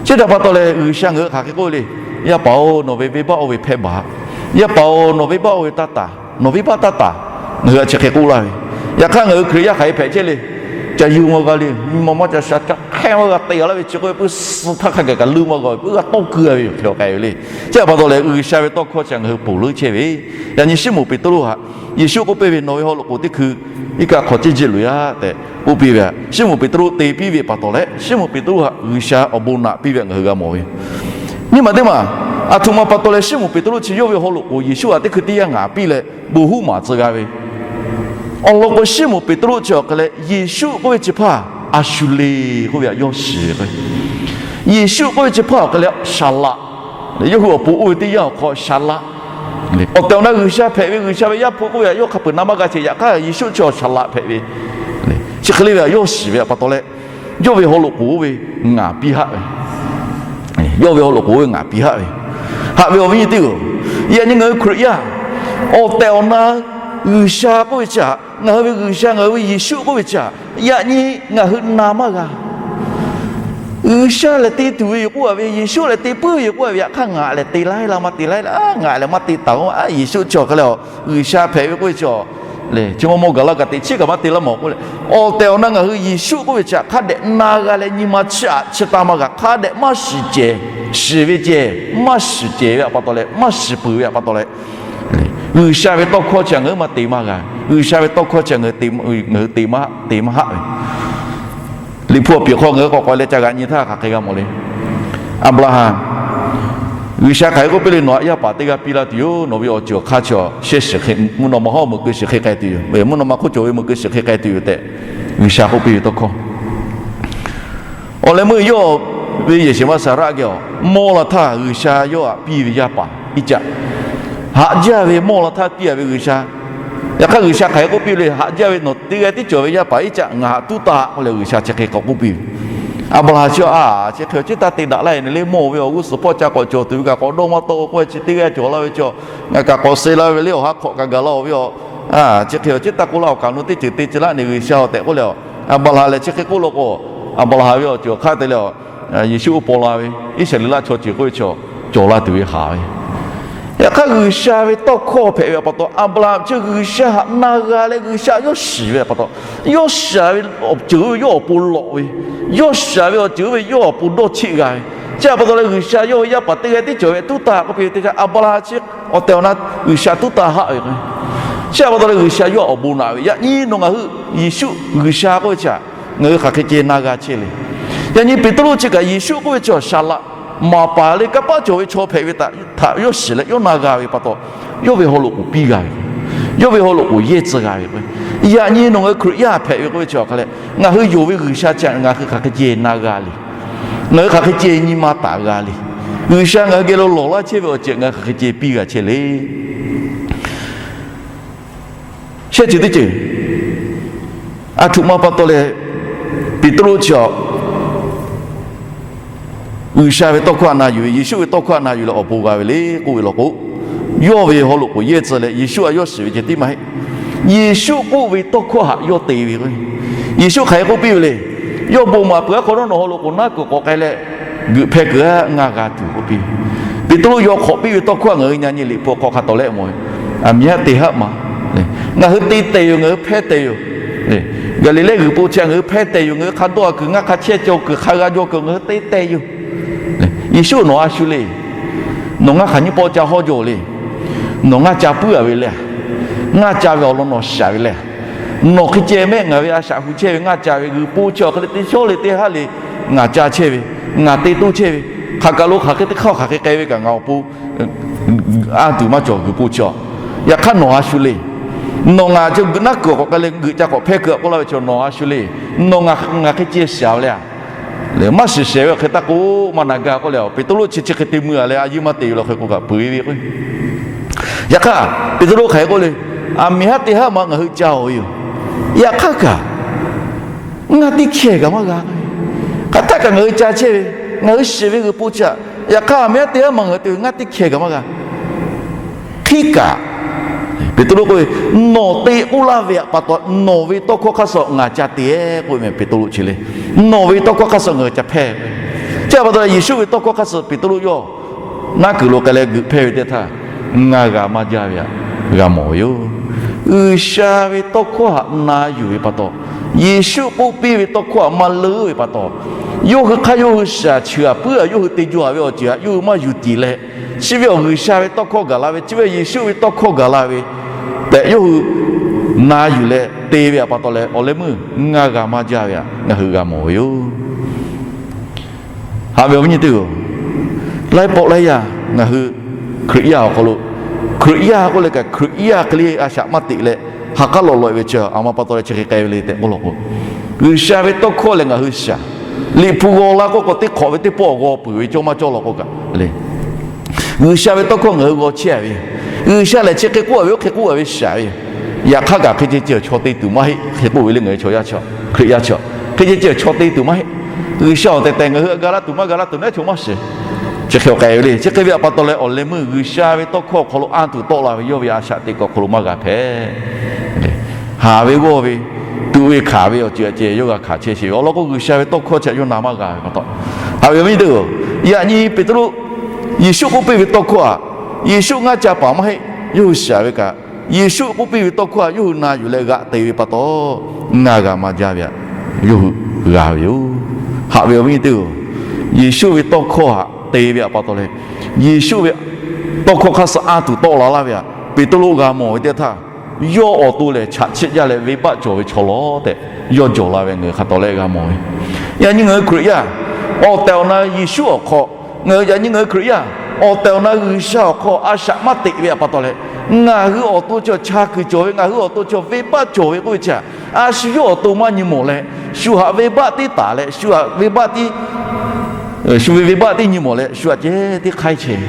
Chi htaꞈ pa taw leh G'uiˬsha ngaˬ hui hk'aˬ hk'e k'oˆ ve le. Yaˇ paˍ-oˬ, nawˬ ve venˇbaˆ oˇ ve hpehˇ baˬ. Yaˇ paˍ-oˬ, nawˬ venˇbaˆ oˇ ve taˇ taˍ, nawˬ venˇbaˆ taˇ taˍ. Ngaˬ hui htaꞈ chi hk'e k'oˆ laˇ ve. Yaꞈ hk'aˇ ngaˬ hui Hkriꞈ yaˇ hk'aˬ hk'e hpehꞈ chehˇ le. Ca yuˬ maˇ g'a le. Nyi ma maˇ ca sha, ca hk'ehˇ maˇ g'a te-a laˇ ve chi k'oˆ ve, puiˉ suh htaˇ hk'a gaˬ kaꞈ leuˇ maˇ g'a ve, puiˉ g'a tawˇ keu-a ve yoˬ hk'e k'ai ve le. Chi htaꞈ pa taw leh G'uiˬsha ve tawˇ hkawˇ chi ngaˬ hui ponˬ leuˉ chehˇ ve. Yaꞈ nyi Siˉmonˍ Peˍtruˆ htaꞈ Yeˍsuˆ k'oˆ piˇ ve, nawˬ ve haw loꞈ k'oˍ teˇ hkui iˉ kaˆ hk'aw ceh jeˬ loꞈ-a tehꞈ k'oˆ piˇ ve htaꞈ Siˉmonˍ Peˍtruˆ te piˇ ve pa taw leh, Siˉmonˍ Peˍtruˆ htaꞈ G'uiˬsha awˬ bon naꞈ piˇ ve htaꞈ ngaˬ hui g'a mawˬ ve. Nyi ma teˇ maˬ, aˬ htoꞈ ma pa taw leh Siˉmonˍ Peˍtruˆ chi yawˇ ve haw loꞈ k'oˍ Yeˍsuˆ htaꞈ teˇ hkui teˇ yanˇ ngaˍ piˇ leh bon huˉ maˍ tcuh g'a ve, awˬ lawn k'o Siˉmonˍ Peˍtruˆ chi awˬ hk'a leh Yeˍsuˆ k'oˆ ve chi hpaˇ a shu le k'oˆ ve htaꞈ yawˇ shiˍ ve k'o, Yeˍsuˆ k'oˆ ve chi hpaˇ awˬ hk'a leh shaˍ laꞈ, yawˇ hui awˬ pon oˇ ve teˇ yanˇ awˬ hk'aw shaˍ laꞈ, awˬ tehˬ awˬ na G'uiˬsha hpehꞈ ve, G'uiˬsha ve Yaˇ hpu k'oˆ ve htaꞈ yawˇ hk'a peu-eˬ na maˇ g'a sheˍ. Yaꞈ hk'aˇ Yeˍsuˆ chi shaˍ laꞈ hpehꞈ ve, chi hk'e le ve htaꞈ yawˇ shiˍ ve pa taw leh, yawˇ ve haw loꞈ k'oˍ oˇ ve ngaˍ piˇ haˆ ve, yawˇ ve haw loꞈ k'oˍ oˇ ve ngaˍ piˇ haˆ ve, Haꞈ ve awˬ viˉ nyi teˇ-oˬ, yaꞈ nyi ngaˬ hui Hkriꞈ yaˇ awˬ tehˬ awˬ na G'uiˬsha k'oˆ ve chi htaꞈ, ngaˬ hui ve G'uiˬsha, ngaˬ hui ve Yeˍsuˆ k'oˆ ve chi htaꞈ yaꞈ nyi ngaˬ hui na maˇ g'a. G'uiˬsha lehˬ te tuˬ ve yoˬ k'oˆ a ve, Yeˍsuˆ lehˬ te puiˉ ve yoˬ k'oˆ a ve, yaꞈ hk'aˇ ngaˬ lehˬ te laiˉ laˇ maˇ te laiˉ laˇ, ngaˬ lehˬ maˇ te taˍ-oˬ. Yeˍsuˆ chi awˬ hk'e leh G'uiˬsha hpehꞈ ve k'oˆ ve chaw le, chi maˇ mawˇ gaˬ laˇ kaꞈ teꞈ chiˉ kaꞈ maˇ te laˇ mawˬ k'oˆ leh, awˬ tehˬ awˬ na ngaˬ hui Yeˍsuˆ k'oˆ ve chi htaꞈ hk'a dehꞈ na g'a leh nyi ma chi aꞈ chi taˇ maˇ g'a, hk'a dehꞈ maˇ shiˍ cehˬ, shiˍ ve cehˬ maˇ shiˍ cehˬ ve pa taw leh, maˇ shiˍ peuˬ ve pa taw leh, G'uiˬsha ve tawˇ hkawˇ chi htaꞈ ngaˬ hui maˇ te maˇ g'a. G'uiˬsha ve tawˇ hkawˇ chi htaꞈ ngaˬ hui te maˇ, te maˇ haˆ ve. Liꞈ hpu awˬ piˍ hk'aw ngaˬ hui k'awꞈ k'awꞈ leh ca g'aꞈ nyi htaˇ hk'aˬ hk'e g'a mawˬ le. Aˍbraˍhanˍ, G'uiˬsha hk'aˬ hk'e k'oˆ piˇ le, Nawˬ htaꞈ yaˇ paˍ teˇ g'aˇ piˇ laˇ tuˬ yoˬ. Nawˬ ve awˬ ceuˬ awˬ hk'aˇ chi mvuhˇ naw ma hawˉ meuꞈ keu shiˍ hk'e k'ai tuˬ yoˬ. Mvuhˇ naw ma hk'oˆ cawˬ ve meuꞈ keu shiˍ hk'e k'ai tuˬ yoˬ tehꞈ, G'uiˬsha k'oˆ piˇ ve tawˇ hkawˇ. Awˬ leh meuˇ yawˇ ve yehˬ shehˍ ma Saˍraˆ geh awˬ mawˇ la htaˇ, G'uiˬsha yawˇ htaꞈ piˇ ve yaˇ paˍ Iˉcaˆ, haꞈ jaˇ ve mawˇ la htaˇ piˇ a ve G'uiˬsha. Yaꞈ hk'aˇ G'uiˬsha hk'aˬ hk'e k'oˆ piˇ le, Haꞈ jaˇ ve nawˬ teˇ g'aˇ tiˉ cawˬ ve yaˇ paˍ Iˉcaˆ ngaˬ htaꞈ tuˉ taˍ k'oˆ leh G'uiˬsha chi hk'e k'awꞈ k'oˆ piˇ ve. Aˍbraˍhanˍ chi a, chi hk'e awˬ ciˉ taˇ te daꞈ laˇ e ne le, mawˇ ve awˬ g'uˇ suhˍ hpawˇ ca k'awꞈ cawˬ tuˬ ve kaꞈ k'awꞈ dawˇ maˇ tawˆ k'o, chi teˇ g'aˇ cawˬ laˇ ve chaw, ngaˬ kaꞈ k'awꞈ suh la ve le, awˬ ha hk'awꞈ kaꞈ gaˬ la ve a, chi hk'e awˬ ciˉ taˇ k'oˆ laˇ, awˬ kaˍ nu teˇ ceuˬ te ce laˇ ne G'uiˬsha tehꞈ k'oˆ leh, Aˍbraˍhanˍ lehˬ chi hk'e k'oˆ law k'o, Aˍbraˍhanˍ ve awˬ ceuˬ awˬ hk'aˇ te leh Yeˍsuˆ oˇ paw la ve, Iˉsaˍreˍlaˆ chaw ceuˬ k'oˆ ve chaw cawˬ la tuˬ ve haˍ ve. Yaꞈ hk'aˇ G'uiˬsha ve tawˇ hkawˇ hpehꞈ ve pa taw, Aˍbraˍhanˍ chi G'uiˬsha htaꞈ na g'a leh G'uiˬsha yawˇ shiˍ ve pa taw, yawˇ shiˍ ve awˬ ceuˬ oˇ ve yawˇ awˬ pon lawꞈ ve, yawˇ shiˍ ve awˬ ceuˬ oˇ ve yawˇ awˬ pon dawˇ cheˆ g'a ve. Chi pa taw leh G'uiˬsha yawˇ ve yaˇ paˍ teˇ g'aˇ tiˉ cawˬ ve tuˉ taˍ k'oˆ piˇ ve teˇ yanˇ, Aˍbraˍhanˍ chi awˬ tehˬ awˬ na G'uiˬsha tuˉ taˍ haˆ ve k'o, chi pa taw leh G'uiˬsha yawˇ awˬ bon naꞈ ve. Yaꞈ nyi nawˬ ngaˬ hui Yeˍsuˆ G'uiˬsha k'oˆ ve chi htaꞈ ngaˬ hui hk'aˬ hk'e ceh na g'a chehˇ le. Yaꞈ nyi Peˍtruˆ chi kaꞈ Yeˍsuˆ k'oˆ ve chi htaꞈ shaˍ laꞈ maˍ paˍ le, kanˇ paˆ cawˬ ve chaw hpehꞈ ve htaꞈ yawˇ shiˍ leh yawˇ na g'a ve pa taw, yawˇ ve haw loꞈ k'oˍ piˇ g'a ve, yawˇ ve haw loꞈ k'oˍ yehˇ tcuh g'a ve k'o, yaꞈ nyi nawˬ ngaˬ hui Hkriꞈ yaˇ hpehꞈ ve k'oˆ ve chi hk'a leh, ngaˬ hui yonˍ ve G'uiˬsha chi htaꞈ ngaˬ hui hk'aˬ hk'e ceh na g'a le. Ngaˬ hui hk'aˬ hk'e ceh nyi ma taˍ g'a le. G'uiˬsha ngaˬ hui geh lo lawˬ laˇ chehˇ ve awˬ ceuˬ ngaˬ hui hk'aˬ hk'e ceh piˇ g'a chehˇ le. Shehˆ ceuˬ teˇ ceuˬ, aˬ htoꞈ ma pa taw leh Peˍtruˆ chi a G'uiˬsha ve tawˇ hkawˇ htaꞈ na yuˬ ve, Yeˍsuˆ ve tawˇ hkawˇ htaꞈ na yuˬ leh awˬ bon g'a ve le k'oˆ ve law k'o, yawˇ ve haw loꞈ k'oˍ yehˇ tcuh leh Yeˍsuˆ htaꞈ yawˇ shiˍ ve ceh tiˉ maˇ heˆ. Yeˍsuˆ k'oˆ ve tawˇ hkawˇ htaꞈ yawˇ te ve k'o, Yeˍsuˆ hk'aˬ hk'e k'oˆ piˇ ve le. Yawˇ bon maˍ peuˬ aˉ hk'aw nawˬ haw loꞈ k'oˍ naˉ kuiˬ k'awꞈ k'ai leh, geuꞈ hpehˇ kuiˬ aˉ ngaˇ g'a tuˬ k'oˆ piˇ. Peˍtruˆ yawˇ hk'awꞈ piˇ ve tawˇ hkawˇ htaꞈ ngaˬ hui nyi nyi Liꞈ hpu hk'aw hk'a tawˍ leh mawˬ ve, aˬ miˍ haˉ te haˉ ma, ngaˬ hui te teh yoˬ, ngaˬ hui hpehˇ teh yoˬ. Gaˍliˍlehˇ g'uiˬ po chi ngaˬ hui hpehˇ teh yoˬ, ngaˬ hui hk'a dawˇ a kuiˬ ngaˇ hk'a chehˇ cawˬ kuiˬ hk'a g'a jaw kuiˬ ngaˬ hui te teh yoˬ. Yeˍsuˆ, nawˬ a shu le. Nawˬ ngaˇ hk'aˬ nyiˇ pawˆ ca hawˇ jaw le. Nawˬ ngaˇ ca puiˉ a ve le. Ngaˇ ca ve awˬ lawn nawˬ shiˍ ve le. Nawˬ hk'e ceh mehˆ ngaˬ ve a shaꞈ hu chehˇ ve ngaˇ ca ve g'uiˬ po chi awˬ hk'e le teˇ shawˉ le teˇ haˉ le ngaˬ ca chehˇ ve, ngaˬ te toˇ chehˇ ve, hk'aˬ kaˬ lo hk'aˬ hk'e teˇ hk'aˇ hk'aˬ hk'e k'ai ve kaꞈ ngaˬ awˬ pon a tuˬ maˇ cawˬ g'uiˬ po chi a. Yaꞈ hk'aˇ nawˬ a shu le. Nawˬ ngaˬ chi naˉ kuiˬ k'awꞈ k'ai leh g'uiˬ ca k'awꞈ hpehˇ kuiˬ a k'oˆ laˇ ve chi nawˬ a shu le. Nawˬ ngaˬ hk'e ceh shiˍ a ve le. Maˇ shiˍ shehˍ ve awˬ hk'e taˇ k'oˆ maˇ na gaˇ k'oˆ leh, Peˍtruˆ chi chi hk'e te mui a leh a yeˇ maˇ te yoˬ law hk'e k'o kaꞈ peu eˬ ve k'o. Yaꞈ hk'aˇ Peˍtruˆ hk'aˬ hk'e k'oˆ le, aˬ miˍ haˉ te haˉ ma ngaˬ hui ca oˬ ve yoˬ. Yaꞈ hk'aˇ kaꞈ ngaˇ teˇ hkeh kaꞈ maˇ g'a. Hk'aˬ htaˆ kaꞈ ngaˬ hui ca chehˇ ve, ngaˬ hui shiˍ ve g'uiˬ po chi a. Yaꞈ hk'aˇ aˬ miˍ haˉ te haˉ ma ngaˬ hui te ve ngaˇ teˇ hkeh kaꞈ maˇ g'a. Hk'e kaꞈ, Peˍtruˆ k'oˆ ve, nawˬ te k'oˆ laˇ ve pa taw nawˬ ve tawˇ hkawˇ hk'aˇ suh ngaˬ ca te k'oˆ ve meh Peˍtruˆ chi le. Nawˬ ve tawˇ hkawˇ hk'aˇ suh ngaˬ hui ca hpehˇ. Chi pa taw leh Yeˍsuˆ ve tawˇ hkawˇ hk'aˇ suh Peˍtruˆ yawˇ naˉ kuiˬ lo k'ai leh g'uiˬ hpehˇ ve teˇ htaˇ, ngaˇ g'a maˇ jaˇ ve htaꞈ g'a mawˬ ve yoˬ. G'uiˬsha ve tawˇ hkawˇ htaꞈ na yuˬ ve pa taw, Yeˍsuˆ k'oˆ piˇ ve tawˇ hkawˇ htaꞈ maˇ leuˉ ve pa taw, yawˇ hui hk'aˇ yawˇ hui shaˍ cheuˬ a puiˉ a yawˇ hui te jaw a ve awˬ ceuˬ htaꞈ yawˇ hui maˇ yuˬ tiˍ leh, chi ve awˬ G'uiˬsha ve tawˇ hkawˇ gaˬ la ve, chi ve Yeˍsuˆ ve tawˇ hkawˇ gaˬ la ve tehꞈ yawˇ hui na yuˬ leh te ve pa taw leh, awˬ leh meuˇ ngaˇ g'a maˇ jaˇ ve htaꞈ ngaˬ hui g'a mawˬ ve yoˬ. Haꞈ ve awˬ viˉ nyi teˇ-oˬ, laiˉ pawˆ laiˉ yaˇ ngaˬ hui Hkriꞈ yaˇ awˬ hk'aw lo, Hkriꞈ yaˇ k'oˆ leh kaꞈ Hkriꞈ yaˇ hk'e le a shaꞈ maˇ teꞈ leh, ha k'aˉ lawꞈ lawꞈ e ve chi a ma pa taw leh chi hk'e k'ai ve le tehꞈ k'oˆ law k'o, G'uiˬsha ve tawˇ hkawˇ lehˬ ngaˬ hui shaˍ. Liꞈ hpu g'aw la k'oˆ k'o, teˇ hk'awꞈ ve teˇ pawˆ g'aw peuˬ ve cawˇ maˇ cawˇ law k'o kaꞈ le, G'uiˬsha ve tawˇ hkawˇ ngaˬ hui g'aw chehˇ a ve, G'uiˬsha lehˬ chi hk'e k'oˆ a ve oˇ hk'e k'oˆ a ve shaˍ ve, yaꞈ hk'aˇ kaꞈ hk'e ceh ceh chaw te tuˬ maˇ heˆ hk'e k'oˆ ve le ngaˬ hui chaw yaˇ chi, Hkriꞈ yaˇ chi, hk'e ceh ceh chaw te tuˬ maˇ heˆ. G'uiˬsha awˬ tehˬ tehˬ ngaˬ hui a ga laˇ tuˬ maˇ ga laˇ tuˬ naˉ chaw maˇ shiˍ. Chi hk'e k'ai ve le. Chi hk'e ve pa taw leh, awˬ leh meuˇ G'uiˬsha ve tawˇ hkawˇ awˬ hk'aw lo anˇ tuˬ tawˆ la ve yawˇ ve a shaꞈ teꞈ kuiˬ awˬ hk'aw lo maˇ g'a hpehꞈ. Haˍ ve g'awˇ ve, tuꞈ ve hkanˍ ve awˬ ceuˬ a ceh yawˇ g'a hkanˍ chehˇ sheˍ ve. Awˬ lawn k'o, G'uiˬsha ve tawˇ hkawˇ chi htaꞈ yawˇ na maˇ g'a ve pa taw, haꞈ ve awˬ viˉ nyi teˇ-oˬ, yaꞈ nyi Peˍtruˆ Yeˍsuˆ k'oˆ piˇ ve tawˇ hkawˇ htaꞈ Yeˍsuˆ ngaˇ ca paˍ maˇ heˆ, yawˇ hui shiˍ ve kaꞈ, Yeˍsuˆ k'oˆ piˇ ve tawˇ hkawˇ htaꞈ yawˇ hui na yuˬ leh g'aꞈ te ve pa taw, ngaˇ g'a maˇ jaˇ ve htaꞈ yawˇ hui g'a ve yoˬ. Haꞈ ve awˬ viˉ nyi teˇ-oˬ, Yeˍsuˆ ve tawˇ hkawˇ htaꞈ te ve pa taw leh, Yeˍsuˆ ve tawˇ hkawˇ hk'aˇ suh anˇ tuˬ tawˆ la laˇ ve htaꞈ Peˍtruˆ g'a mawˬ ve teˇ htaˇ, yawˇ awˬ to lehˬ chaꞈ chiˆ jaˇ leh venˇbaˆ cawˬ ve chaw lawˬ tehꞈ yawˇ jawˬ la ve ngaˬ hui hk'a tawˍ leh g'a mawˬ ve. Yaꞈ nyi ngaˬ hui Hkriꞈ yaˇ awˬ tehˬ awˬ na Yeˍsuˆ awˬ hk'aw, ngaˬ hui yaꞈ nyi ngaˬ hui Hkriꞈ yaˇ awˬ tehˬ awˬ na G'uiˬsha awˬ hk'aw a shaꞈ maˇ teꞈ ve pa taw leh, ngaˬ hui awˬ to chaw chaˇ kuiˬ cawˬ ve, ngaˬ hui awˬ to chaw venˇbaˆ cawˬ ve k'oˆ ve chi htaꞈ a shu yawˇ awˬ to maˇ nyi mawˬ leh, shu htaꞈ venˇbaˆ tiˉ taˍ leh, shu htaꞈ venˇbaˆ tiˉ shu ve venˇbaˆ tiˉ nyi mawˬ leh, shu htaꞈ ceh tiˉ hk'aiˉ chehˇ ve.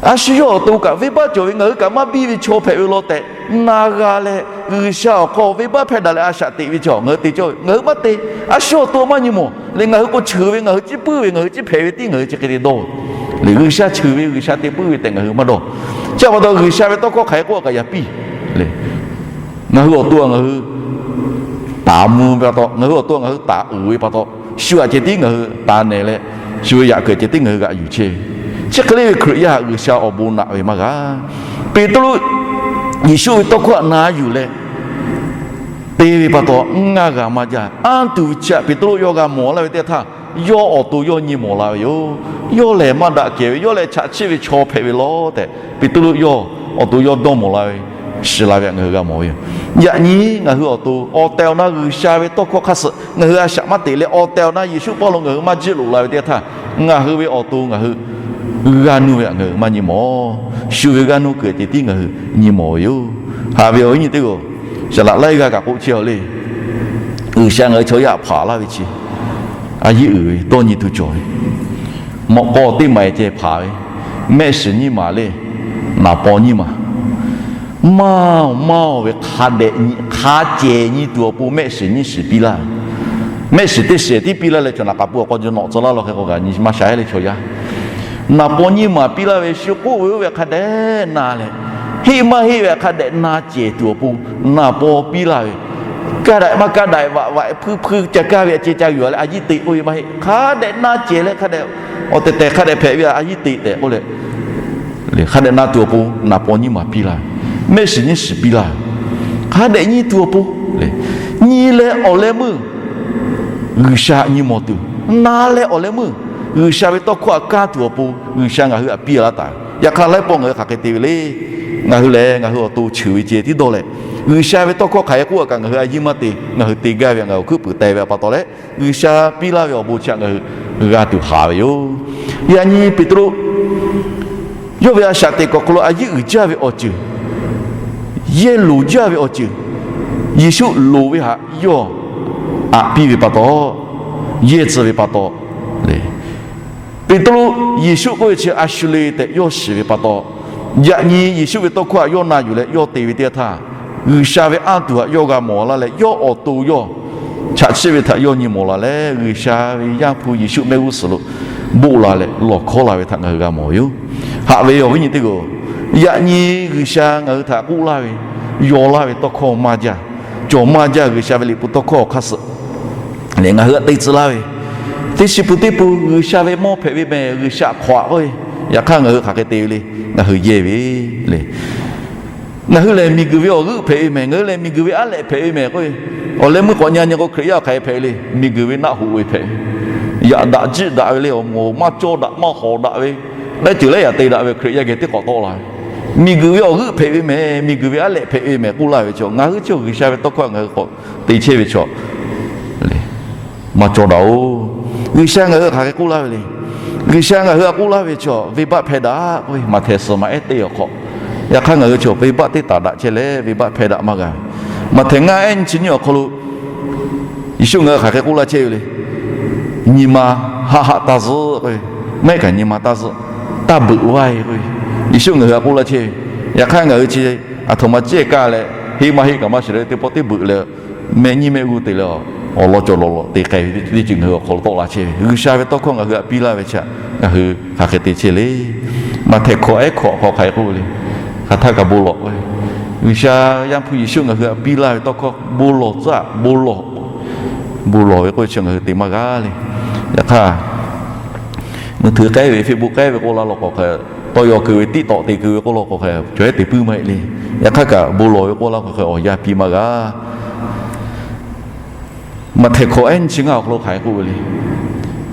A shu yawˇ awˬ to kaꞈ venˇbaˆ cawˬ ve, ngaˬ hui kaꞈ maˇ biˇ ve chaw hpehꞈ ve law tehꞈ na g'a leh, G'uiˬsha awˬ hk'aw venˇbaˆ hpehˇ daꞈ leh a shaꞈ teꞈ ve chaw ngaˬ hui te cawˇ ve, ngaˬ hui maˇ te. A shu awˬ to maˇ nyi mawˬ leh, ngaˬ hui k'o cheuˬ ve, ngaˬ hui ciˉ puiˉ ve, ngaˬ hui ciˉ hpehꞈ ve tiˉ ngaˬ hui chi hk'e te dawˇ ve. Lehˬ, G'uiˬsha cheuˬ ve, G'uiˬsha te puiˉ ve tehꞈ ngaˬ hui maˇ dawˇ. Chi htaꞈ pa taw, G'uiˬsha ve tawˇ hkawˇ hk'aˬ hk'e k'oˆ kaꞈ yaꞈ piˇ le. Ngaˬ hui awˬ to ngaˬ hui taˍ mvuh ve pa taw, ngaˬ hui awˬ to ngaˬ hui taˍ uiˍ ve pa taw, shu htaꞈ ceh tiˉ ngaˬ hui taˍ nehˬ leh, shu ve yaꞈ kuiˬ ceh tiˉ ngaˬ hui g'aꞈ yuˬ chehˇ ve. Chi hk'e le ve Hkriꞈ yaˇ htaꞈ G'uiˬsha awˬ bon naꞈ ve maˇ g'a. Peˍtruˆ Yeˍsuˆ ve tawˇ hkawˇ htaꞈ na yuˬ leh te ve pa taw, ngaˇ g'a maˇ jaˇ. Anˇ tuˬ ve chi htaꞈ Peˍtruˆ yawˇ g'a mawˬ laˇ ve teˇ htaˇ, yawˇ awˬ to yawˇ nyi mawˬ la ve yoˬ. Yawˇ lehˬ maˇ daꞈ kehˬ ve, yawˇ lehˬ chaꞈ chiˆ ve chaw hpehꞈ ve law tehꞈ Peˍtruˆ yawˇ awˬ to yawˇ dawˇ mawˬ la ve, shiˍ la ve htaꞈ ngaˬ hui g'a mawˬ ve yoˬ. Yaꞈ nyi ngaˬ hui awˬ to awˬ tehˬ awˬ na G'uiˬsha ve tawˇ hkawˇ hk'aˇ suh ngaˬ hui a shaꞈ maˇ teꞈ leh, awˬ tehˬ awˬ na Yeˍsuˆ pawˇ lo ngaˬ hui maˇ jiˆ loꞈ la ve teˇ htaˇ, ngaˬ hui ve awˬ to ngaˬ hui g'aˇ nuˇ ve htaꞈ ngaˬ hui maˇ nyi mawˬ. Shu ve g'aˇ nuˇ kuiˬ ceh tiˉ ngaˬ hui nyi mawˬ ve yoˬ. Haꞈ ve awˬ viˉ nyi teˇ g'aˇ, saˍ laꞈ laiˉ g'aˇ kaꞈ k'oˆ chehˇ a le. G'uiˬsha ngaˬ hui chaw yaˇ htaꞈ hpanˍ laˇ ve chi, a yiˉ uiˍ ve dawˇ nyi tuˬ cawˬ ve, mawꞈ k'aw teˇ maˍ ceh hpanˍ ve, mehˆ shiˍ nyiˇ maˬ le, naˍ paw nyiˇ maˬ, maˇ maˇ ve hk'a dehꞈ hk'a cehˬ nyi tuˬ awˬ pon mehˆ shiˍ nyiˇ shiˍ piˇ laˇ ve. Mehˆ shiˍ teˇ shiˍ tiˉ piˇ laˇ leh, chaw naˍ k'aˍ pu awˬ k'aw ji nawꞈ tcuh laˇ law hk'e k'o kaꞈ nyi maˇ sha heˆ le chaw yaˇ. Naˍ paw nyiˇ maˬ piˇ laˇ ve shu k'oˆ ve oˇ ve hk'a dehꞈ na leh, heˆ maˇ heˆ ve hk'a dehꞈ na cehˬ tuˬ awˬ pon naˍ paw piˇ laˇ ve, kaˇ daꞈ maˇ kaˇ daꞈ vaꞈ vaꞈ hpuiˇ hpuiˇ ca kaˇ ve a ceh ca yuˬ leh a yiˉ te k'oˆ ve maˇ heˆ. Hk'a dehꞈ na cehˬ leh hk'a dehꞈ awˬ tehˬ tehˬ hk'a dehꞈ hpehꞈ ve a yiˉ te tehꞈ k'oˆ leh, hk'a dehꞈ na tuˬ awˬ pon naˍ paw nyiˇ maˬ piˇ laˇ ve, mehˆ shiˍ nyiˇ shiˍ piˇ laˇ ve, hk'a dehꞈ nyi tuˬ awˬ pon le. Nyi leh awˬ leh meuˇ G'uiˬsha nyi mawˬ tuˬ, na leh awˬ leh meuˇ G'uiˬsha ve tawˇ hkawˇ htaꞈ kaˇ tuˬ awˬ pon G'uiˬsha ngaˬ hui htaꞈ piˇ laˇ taˍ ve. Yaꞈ hk'aˇ laiˉ pawˆ ngaˬ hui hk'aˬ hk'e te ve le. Ngaˬ hui lehˬ ngaˬ hui awˬ to cheuˬ ve ceh tiˉ dawˇ leh, G'uiˬsha ve tawˇ hkawˇ hk'aˬ hk'e k'oˆ kaꞈ ngaˬ hui a yiˉ maˇ te. Ngaˬ hui te gaˇ ve htaꞈ ngaˬ hui awˬ hkuiˉ puiˍ teh ve pa taw leh, G'uiˬsha piˇ laˇ ve awˬ bon chi htaꞈ ngaˬ hui g'a tuˬ haˍ ve yoˬ. Yaꞈ nyi Peˍtruˆ yawˇ ve a shaꞈ teꞈ kuiˬ awˬ hk'aw lo a yiˉ uiˍ jaˇ ve awˬ ceuˬ, yehˇ loˍ jaˇ ve awˬ ceuˬ, Yeˍsuˆ loˍ ve htaꞈ yawˇ aꞈ piˇ ve pa taw, yehˇ tcuh ve pa taw le. Peˍtruˆ Yeˍsuˆ k'oˆ ve chi a shu le tehꞈ yawˇ shiˍ ve pa taw, yaꞈ nyi Yeˍsuˆ ve tawˇ hkawˇ htaꞈ yawˇ na yuˬ leh yawˇ te ve teˇ htaˇ, G'uiˬsha ve anˇ tuˬ htaꞈ yawˇ g'a mawˬ laˇ leh, yawˇ awˬ to yawˇ chaꞈ chiˆ ve htaꞈ yawˇ nyi mawˬ la leh, G'uiˬsha ve Yaˇ hpu Yeˍsuˆ mehˆ g'uˇ suhˍ lo boˆ la leh lawˬ hkawˉ la ve htaꞈ ngaˬ hui g'a mawˬ ve yoˬ. Haꞈ ve awˬ viˉ nyi teˇ g'aˇ, yaꞈ nyi G'uiˬsha ngaˬ hui htaꞈ k'oˆ laˇ ve, yaw laˇ ve tawˇ hkawˇ maˇ jaˇ. Cawˬ maˇ jaˇ. G'uiˬsha ve liꞈ hpu tawˇ hkawˇ awˬ hk'aˇ suh lehˬ ngaˬ hui htaꞈ te tcuh laˇ ve, teˇ chi pun teˇ pun G'uiˬsha ve mawˇ hpehꞈ ve mehˍ, G'uiˬsha hk'awꞈ k'oˆ ve, yaꞈ hk'aˇ ngaˬ hui hk'aˬ hk'e te ve le. Ngaˬ hui yehˇ ve le. Ngaˬ hui lehˬ miˬguiˬ ve awˬ g'euˆ hpehꞈ ve mehˍ, ngaˬ hui lehˬ miˬguiˬ ve aˉ lehꞈ hpehꞈ ve mehˍ k'oˆ ve, awˬ leh meuˇ k'awꞈ nyi nyi k'o Hkriꞈ yaˇ hk'aˬ hk'e hpehꞈ ve le. Miˬguiˬ ve naˆ hoꞈ ve hpehꞈ ve, yaꞈ daꞈ jiˆ daꞈ ve le, awˬ moˍ maˇ cawˇ daꞈ maˇ hawˍ daꞈ ve, laiˉ ceuˬ laiˉ yaꞈ te daꞈ ve Hkriꞈ yaˇ geh teˇ k'awꞈ tawˆ la ve. Miˬguiˬ ve awˬ g'euˆ hpehꞈ ve mehˍ, miˬguiˬ ve aˉ lehꞈ hpehꞈ ve mehˍ k'oˆ laˇ ve chaw, ngaˬ hui chi G'uiˬsha ve tawˇ hkawˇ ngaˬ hui k'awꞈ te chehˇ ve chaw maˇ cawˇ daꞈ-oˬ. G'uiˬsha ngaˬ hui hk'aˬ hk'e k'oˆ laˇ ve le. G'uiˬsha ngaˬ hui htaꞈ k'oˆ laˇ ve chaw, venˇbaˆ hpehˇ daꞈ k'oˆ ve, Maꞈhtehˍ suhˍ maꞈ ehˉ teˇ awˬ hk'aw, yaꞈ hk'aˇ ngaˬ hui chaw venˇbaˆ teˇ taˍ daꞈ chehˇ leh venˇbaˆ hpehˇ daꞈ maˇ g'a ve. Maꞈhtehˍ ngaˇ ehˉ nyiˇ chi nyiˇ awˬ hk'aw lo Yeˍsuˆ ngaˬ hui hk'aˬ hk'e k'oˆ laˇ chehˇ ve le. Nyi ma haˆ haˆ taˇ zuhˆ k'oˆ ve, maˇ heˆ kaꞈ nyi ma taˇ zuhˆ, taˇ beuꞈ vaˇ ve k'oˆ ve, Yeˍsuˆ ngaˬ hui htaꞈ k'oˆ laˇ chehˇ ve. Yaꞈ hk'aˇ ngaˬ hui chi aˬ htoꞈ ma cehˇ kaˇ leh, heˆ maˇ heˆ kaꞈ maˇ shiˍ leh teˇ pawˆ teˇ beuꞈ leh, mehˆ nyiˇ mehˆ g'uˇ te leh, awˬ lawn cawˬ lawˬ lawˬ te k'ai ve teˇ ceuˬ ngaˬ hui awˬ hk'aw lo tawˆ la chehˇ ve, G'uiˬsha ve tawˇ hkawˇ ngaˬ hui htaꞈ piˇ laˇ ve chi ngaˬ hui hk'aˬ hk'e te chehˇ le. Maꞈhtehˍ hkawꞈ ehˉ hkawꞈ hk'aw hk'aˬ hk'e k'oˆ ve le. Hk'aˬ htaˇ kaꞈ bon lawˬ k'oˆ ve, G'uiˬsha Yaˇ hpu Yeˍsuˆ ngaˬ hui htaꞈ piˇ laˇ ve tawˇ hkawˇ bon lawˬ tcuhˉ bon lawˬ, bon lawˬ ve k'oˆ ve chi ngaˬ hui te maˇ g'a le. Yaꞈ hk'aˇ, mui htuiˍ k'ehˉ ve, Facebook k'ehˉ ve k'oˆ laˇ law k'o hk'e, tawˇ yaw keu ve, TikTok te keu ve k'oˆ law k'o hk'e, cawˬ ehˉ te puiˉ maˇ heˆ le. Yaꞈ hk'aˇ kaꞈ bon lawˬ ve k'oˆ laˇ k'o hk'e awˬ yanˇ piˇ maˇ g'a. Maꞈhtehˍ hkawꞈ ehˉ nyiˇ chi ngaˇ awˬ hk'aw lo hk'aˬ hk'e k'oˆ ve le.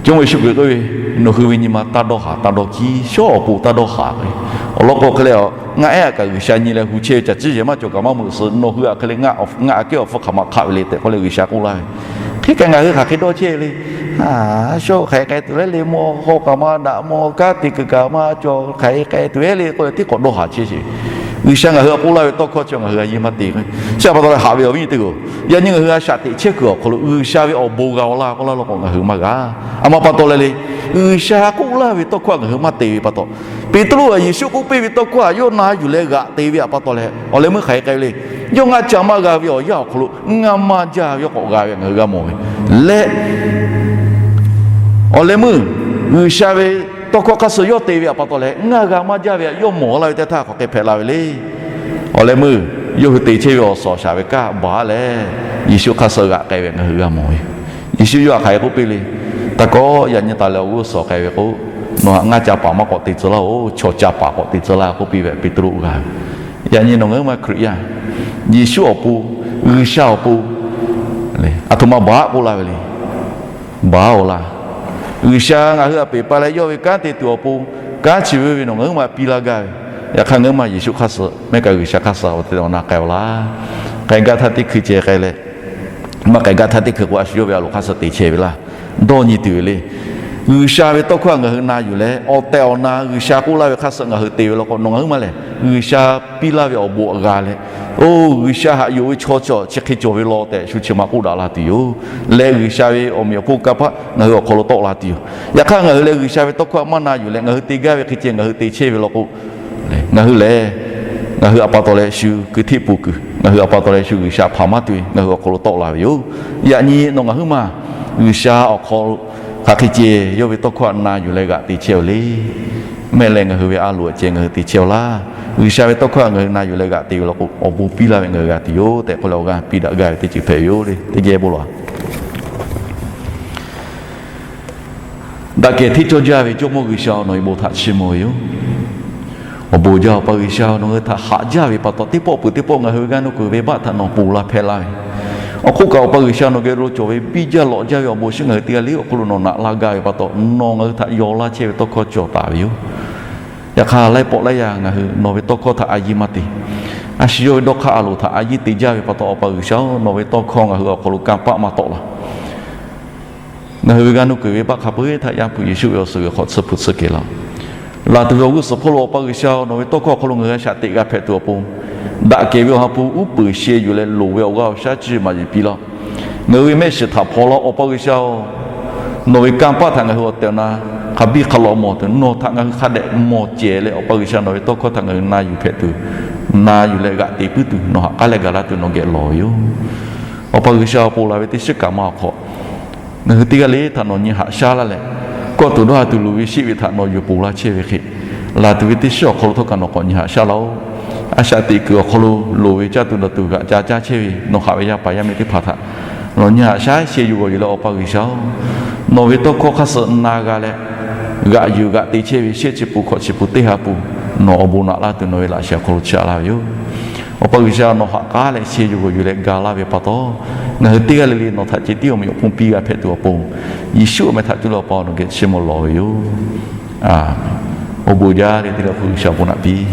Jawˇmawˇ Yeˍsuˆ Hkriꞈ k'oˆ ve, Nawˬ hui ve nyi ma taˇ dawˇ haˍ taˇ dawˇ hkiˉ, shawˉ awˬ pon taˇ dawˇ haˍ ve. Awˬ lawn k'o hk'e leh, ngaˆ ehˉ a kaꞈ G'uiˬsha nyi leh hu chehˇ ve caˬ ciˇ yehˬ maˇ cawˬ kaꞈ maˇ meuꞈ suh, nawˬ hui a hk'e leh ngaˆ a kehˉ awˬ hpfuhˇ hk'aˬ ma hk'aˆ ve le tehꞈ k'oˆ leh G'uiˬsha k'oˆ laˇ ve. Hk'e kaꞈ ngaˬ hui hk'aˬ hk'e dawˇ chehˇ ve le. Shawˉ hk'aˬ hk'e k'ai tuˬ le le, mvuhˇ haw kaꞈ maˇ daꞈ, mvuhˇ haw kanˉ te kuiˬ kaꞈ maˇ cawˬ, hk'aˬ hk'e k'ai tuˬ le le k'oˆ leh tiˉ k'awꞈ dawˇ haˍ chehˇ sheˍ. G'uiˬsha ngaˬ hui htaꞈ k'oˆ laˇ ve tawˇ hkawˇ chi ngaˬ hui a yiˇ maˇ te. Chi a pa taw leh haꞈ ve awˬ viˉ awˬ nyi teˇ hpaˍ-oˬ, yaꞈ nyi ngaˬ hui a shaꞈ teꞈ chehˇ kuiˬ awˬ hk'aw lo G'uiˬsha ve awˬ bon g'a-oˬ laˇ k'oˆ laˇ law k'o ngaˬ hui maˇ g'a. A ma pa taw leh le, G'uiˬsha k'oˆ laˇ ve tawˇ hkawˇ htaꞈ ngaˬ hui maˇ te ve pa taw, Peˍtruˆ a Yeˍsuˆ k'oˆ piˇ ve tawˇ hkawˇ htaꞈ yawˇ na yuˬ leh g'aꞈ te ve a pa taw leh awˬ leh meuˇ hk'aˬ hk'e k'ai ve le. Yawˇ ngaˇ ca maˇ g'a ve awˬ yanˇ awˬ hk'aw lo ngaˇ maˇ jaˇ ve yawˇ k'awꞈ g'a ve ngaˬ hui g'a mawˬ ve le. Awˬ leh meuˇ G'uiˬsha ve tawˇ hkawˇ hk'aˇ suh yawˇ te ve a pa taw leh ngaˇ g'a maˇ jaˇ ve htaꞈ yawˇ mawˬ laˇ ve teˇ htaˇ hk'aˬ hk'e hpehꞈ la ve le. Awˬ leh meuˇ yawˇ hui te chehˇ ve awˬ suhˍ awˬ shaˍ ve kanˉ baˬ leh Yeˍsuˆ hk'aˇ suh g'aꞈ k'ai ve ngaˬ hui g'a mawˬ ve. Yeˍsuˆ yawˇ htaꞈ hk'aˬ hk'e k'oˆ piˇ le. Taˇ kawˆ, yaꞈ nyi taˍ leh awˬ g'uˇ suhˍ k'ai ve k'o, nawˬ htaꞈ ngaˇ ca paˍ maˇ k'awꞈ te tcuh laˇ-oˬ, chaw ca paˍ k'awꞈ te tcuh laˇ k'oˆ piˇ ve Peˍtruˆ g'a ve. Yaꞈ nyi nawˬ ngaˬ huiˉ ma Hkriꞈ yaˇ, Yeˍsuˆ awˬ pon, G'uiˬsha awˬ pon, aˬ htoꞈ ma baˬ k'oˆ laˇ ve le. Baˬ-oˬ laˇ. G'uiˬsha ngaˬ hui htaꞈ peˬ pa leh yawˇ ve kanˉ te tuˬ awˬ pon, kanˉ chi ve ve nawˬ ngaˬ huiˉ ma piˇ laˇ gaˇ ve. Yaꞈ hk'aˇ ngaˬ huiˉ ma Yeˍsuˆ hk'aˇ suh mehˆ kaꞈ G'uiˬsha hk'aˇ suh awˬ te awˬ na k'ai-oˬ laˇ. K'ai gaˇ htaˇ teˇ hkui ceh k'ai leh, maˇ k'ai gaˇ htaˇ teˇ hkui k'o a shu yawˇ ve a loˍ hk'aˇ suh te chehˇ ve laˇ. Dawˇ nyi tuˬ ve le. G'uiˬsha ve tawˇ hkawˇ htaꞈ ngaˬ hui na yuˬ leh awˬ tehˬ awˬ na G'uiˬsha k'oˆ laˇ ve hk'aˇ suh ngaˬ hui te ve law k'o nawˬ ngaˬ huiˉ ma lehˬ G'uiˬsha piˇ laˇ ve awˬ bon g'a leh, oˇ G'uiˬsha haꞈ yuˬ ve chaw chi chi hk'e cawˬ ve law tehꞈ shu chi ma k'oˆ daꞈ la tuˬ yoˬ. Leh G'uiˬsha ve awˬ meꞈ awˬ hponˇ kanˇ paˆ ngaˬ hui awˬ hk'aw lo tawˆ la tuˬ yoˬ. Yaꞈ hk'aˇ ngaˬ hui leh G'uiˬsha ve tawˇ hkawˇ htaꞈ maˇ na yuˬ leh ngaˬ hui te gaˇ ve hk'e ceh ngaˬ hui te chehˇ ve law k'o, ngaˬ hui lehˬ, ngaˬ hui a pa taw leh shu keu hteˆ pun kuiˬ, ngaˬ hui a pa taw leh shu G'uiˬsha hpaˍ maˇ tuˬ ve ngaˬ hui awˬ hk'aw lo tawˆ la ve yoˬ. Yaꞈ nyi nawˬ ngaˬ huiˉ ma G'uiˬsha awˬ hk'aw lo hk'aˬ hk'e ceh yawˇ ve tawˇ hkawˇ htaꞈ na yuˬ leh g'aꞈ te chehˇ-oˬ le. Mehˆ leh ngaˬ hui ve a loˍ ceh ngaˬ hui te chehˇ-oˬ laˇ. G'uiˬsha ve tawˇ hkawˇ htaꞈ ngaˬ hui na yuˬ leh g'aꞈ te ve law k'o awˬ bon piˇ laˇ ve ngaˬ hui g'a tuˬ yoˬ tehꞈ k'oˆ leh awˬ g'aˇ piˇ daꞈ gaˇ ve teˇ ceuˬ hpehꞈ ve yoˬ le. Teˇ geh bon lawˬ. Daꞈ kehˬ hteˇ cawˇ jaˇ ve Jawˇmawˇ G'uiˬsha-oˬ, nawˬ ve bon htaꞈ chiˇ mvuh ve yoˬ. Awˬ bon jaˇ Awˬ pa G'uiˬsha-oˬ, nawˬ hui htaꞈ haꞈ jaˇ ve pa taw teˇ pawˆ peuˬ teˇ pawˆ ngaˬ hui ve g'aˇ nuˇ kuiˬ venˇbaˆ htaꞈ nawˬ ponˬ la hpehꞈ la ve. Awˬ hk'oˆ kaꞈ Awˬ pa G'uiˬsha nawˬ geh lo cawˬ ve biˇ jaˇ lawꞈ jaˇ ve awˬ bon shinˉ ngaˬ hui teˇ g'aˇ le awˬ hk'aw lo nawˬ naꞈ laˇ gaˇ ve pa taw nawˬ ngaˬ hui htaꞈ yaw laˇ chehˇ ve tawˇ hkawˇ cawˬ taˍ ve yoˬ. Yaꞈ hk'aˇ laiˉ pawˆ laiˉ yaˇ ngaˬ hui nawˬ ve tawˇ hkawˇ htaꞈ a yiˇ maˇ te. A shu yawˇ ve dawˇ hk'aˇ a loˍ htaꞈ a yiˇ te jaˇ ve pa taw Awˬ pa G'uiˬsha-oˬ, nawˬ ve tawˇ hkawˇ ngaˬ hui awˬ hk'aw lo kanˇ paˆ maˇ tawˆ laˇ. Ngaˬ hui ve g'aˇ nuˇ kuiˬ venˇbaˆ hk'a peu-eˬ htaꞈ Yaˇ hpu Yeˍsuˆ ve awˬ suhˍ g'uiˬ hk'aw tsuhˇ hpu tsuhˇ kehˬ laˇ-oˆ. Laˬ tuˬ ve awˬ g'uˇ suhˍ hpawˇ lo Awˬ pa G'uiˬsha-oˬ, nawˬ ve tawˇ hkawˇ awˬ hk'aw lo ngaˬ hui a shaꞈ teꞈ g'a hpehꞈ tuˬ awˬ pon, daꞈ kehˬ ve awˬ ha hpu uˉ peunˍ sheh yuˬ leh loˍ ve awˬ g'aˇ awˬ shaˉ ciˇ maˍ yuˬ piˇ laˇ-oˆ. Ngaˬ hui ve mehˆ shiˍ htaꞈ hpaw laˇ-oˆ Awˬ pa G'uiˬsha-oˬ, nawˬ ve kanˇ paˆ htaꞈ ngaˬ hui awˬ tehˬ awˬ na hk'a biˇ hk'a lawꞈ mawˬ tuˬ, nawˬ htaꞈ ngaˬ hui hk'a dehꞈ mawˬ cehˬ leh Awˬ pa G'uiˬsha nawˬ ve tawˇ hkawˇ htaꞈ ngaˬ hui na yuˬ hpehꞈ tuˬ, na yuˬ leh g'aꞈ te puiˉ tuˬ nawˬ haꞈ k'aˉ leh gaˬ laˇ tuˬ nawˬ geh lawˬ ve yoˬ. Awˬ pa G'uiˬsha-oˬ, ponˬ laˬ ve teˇ shiˉ kaꞈ ma awˬ hk'aw ngaˬ hui teˇ g'aˇ le htaꞈ nawˬ nyi haꞈ shaˉ laˇ leh, kawˇ tuˬ dawˇ ha tuˬ luˬ ve sheˆ ve htaꞈ nawˬ yuˬ ponˬ laˇ chehˇ ve hk'e, laˬ tuˬ ve teˇ shiˉ awˬ hk'aw lo htawˇ kaꞈ nawˬ k'awꞈ nyi haꞈ shaˉ laˇ-oˆ. A shaꞈ teꞈ kuiˬ awˬ hk'aw lo loˍ ve caˇ tuˬ dawˬ tuˬ g'aꞈ ca caˇ chehˇ ve nawˬ haꞈ ve yaˇ paˍ yaˇ miˇ teˇ hpaˍ htaꞈ nawˬ nyi haꞈ shaˉ sheh yuˬ g'awˬ yuˬ leh Awˬ pa G'uiˬsha-oˬ, nawˬ ve tawˇ hkawˇ hk'aˇ suh na g'a leh g'aꞈ yuˬ g'aꞈ te chehˇ ve shehˆ chi pun hkawꞈ chi pun teˇ ha pun nawˬ awˬ bon naꞈ laˇ tuˬ nawˬ ve laꞈ shehˍ awˬ hk'aw lo chaꞈ laˇ ve yoˬ. Awˬ pa G'uiˬsha nawˬ haꞈ k'aˉ leh sheh yuˬ g'awˬ yuˬ leh ga laˇ ve pa taw, ngaˬ hui teˇ g'aˇ le le nawˬ htaꞈ ceh tiˉ awˬ meꞈ awˬ hponˇ piˇ g'a hpehꞈ tuˬ awˬ pon, Yeˍsuˆ awˬ meh htaꞈ cuˇ leh Awˬ pa nawˬ geh chiˇ mvuh lawˬ ve yoˬ. Awˬ bon jaˇ leh teˇ g'aˇ hpu G'uiˬsha awˬ bon naꞈ piˇ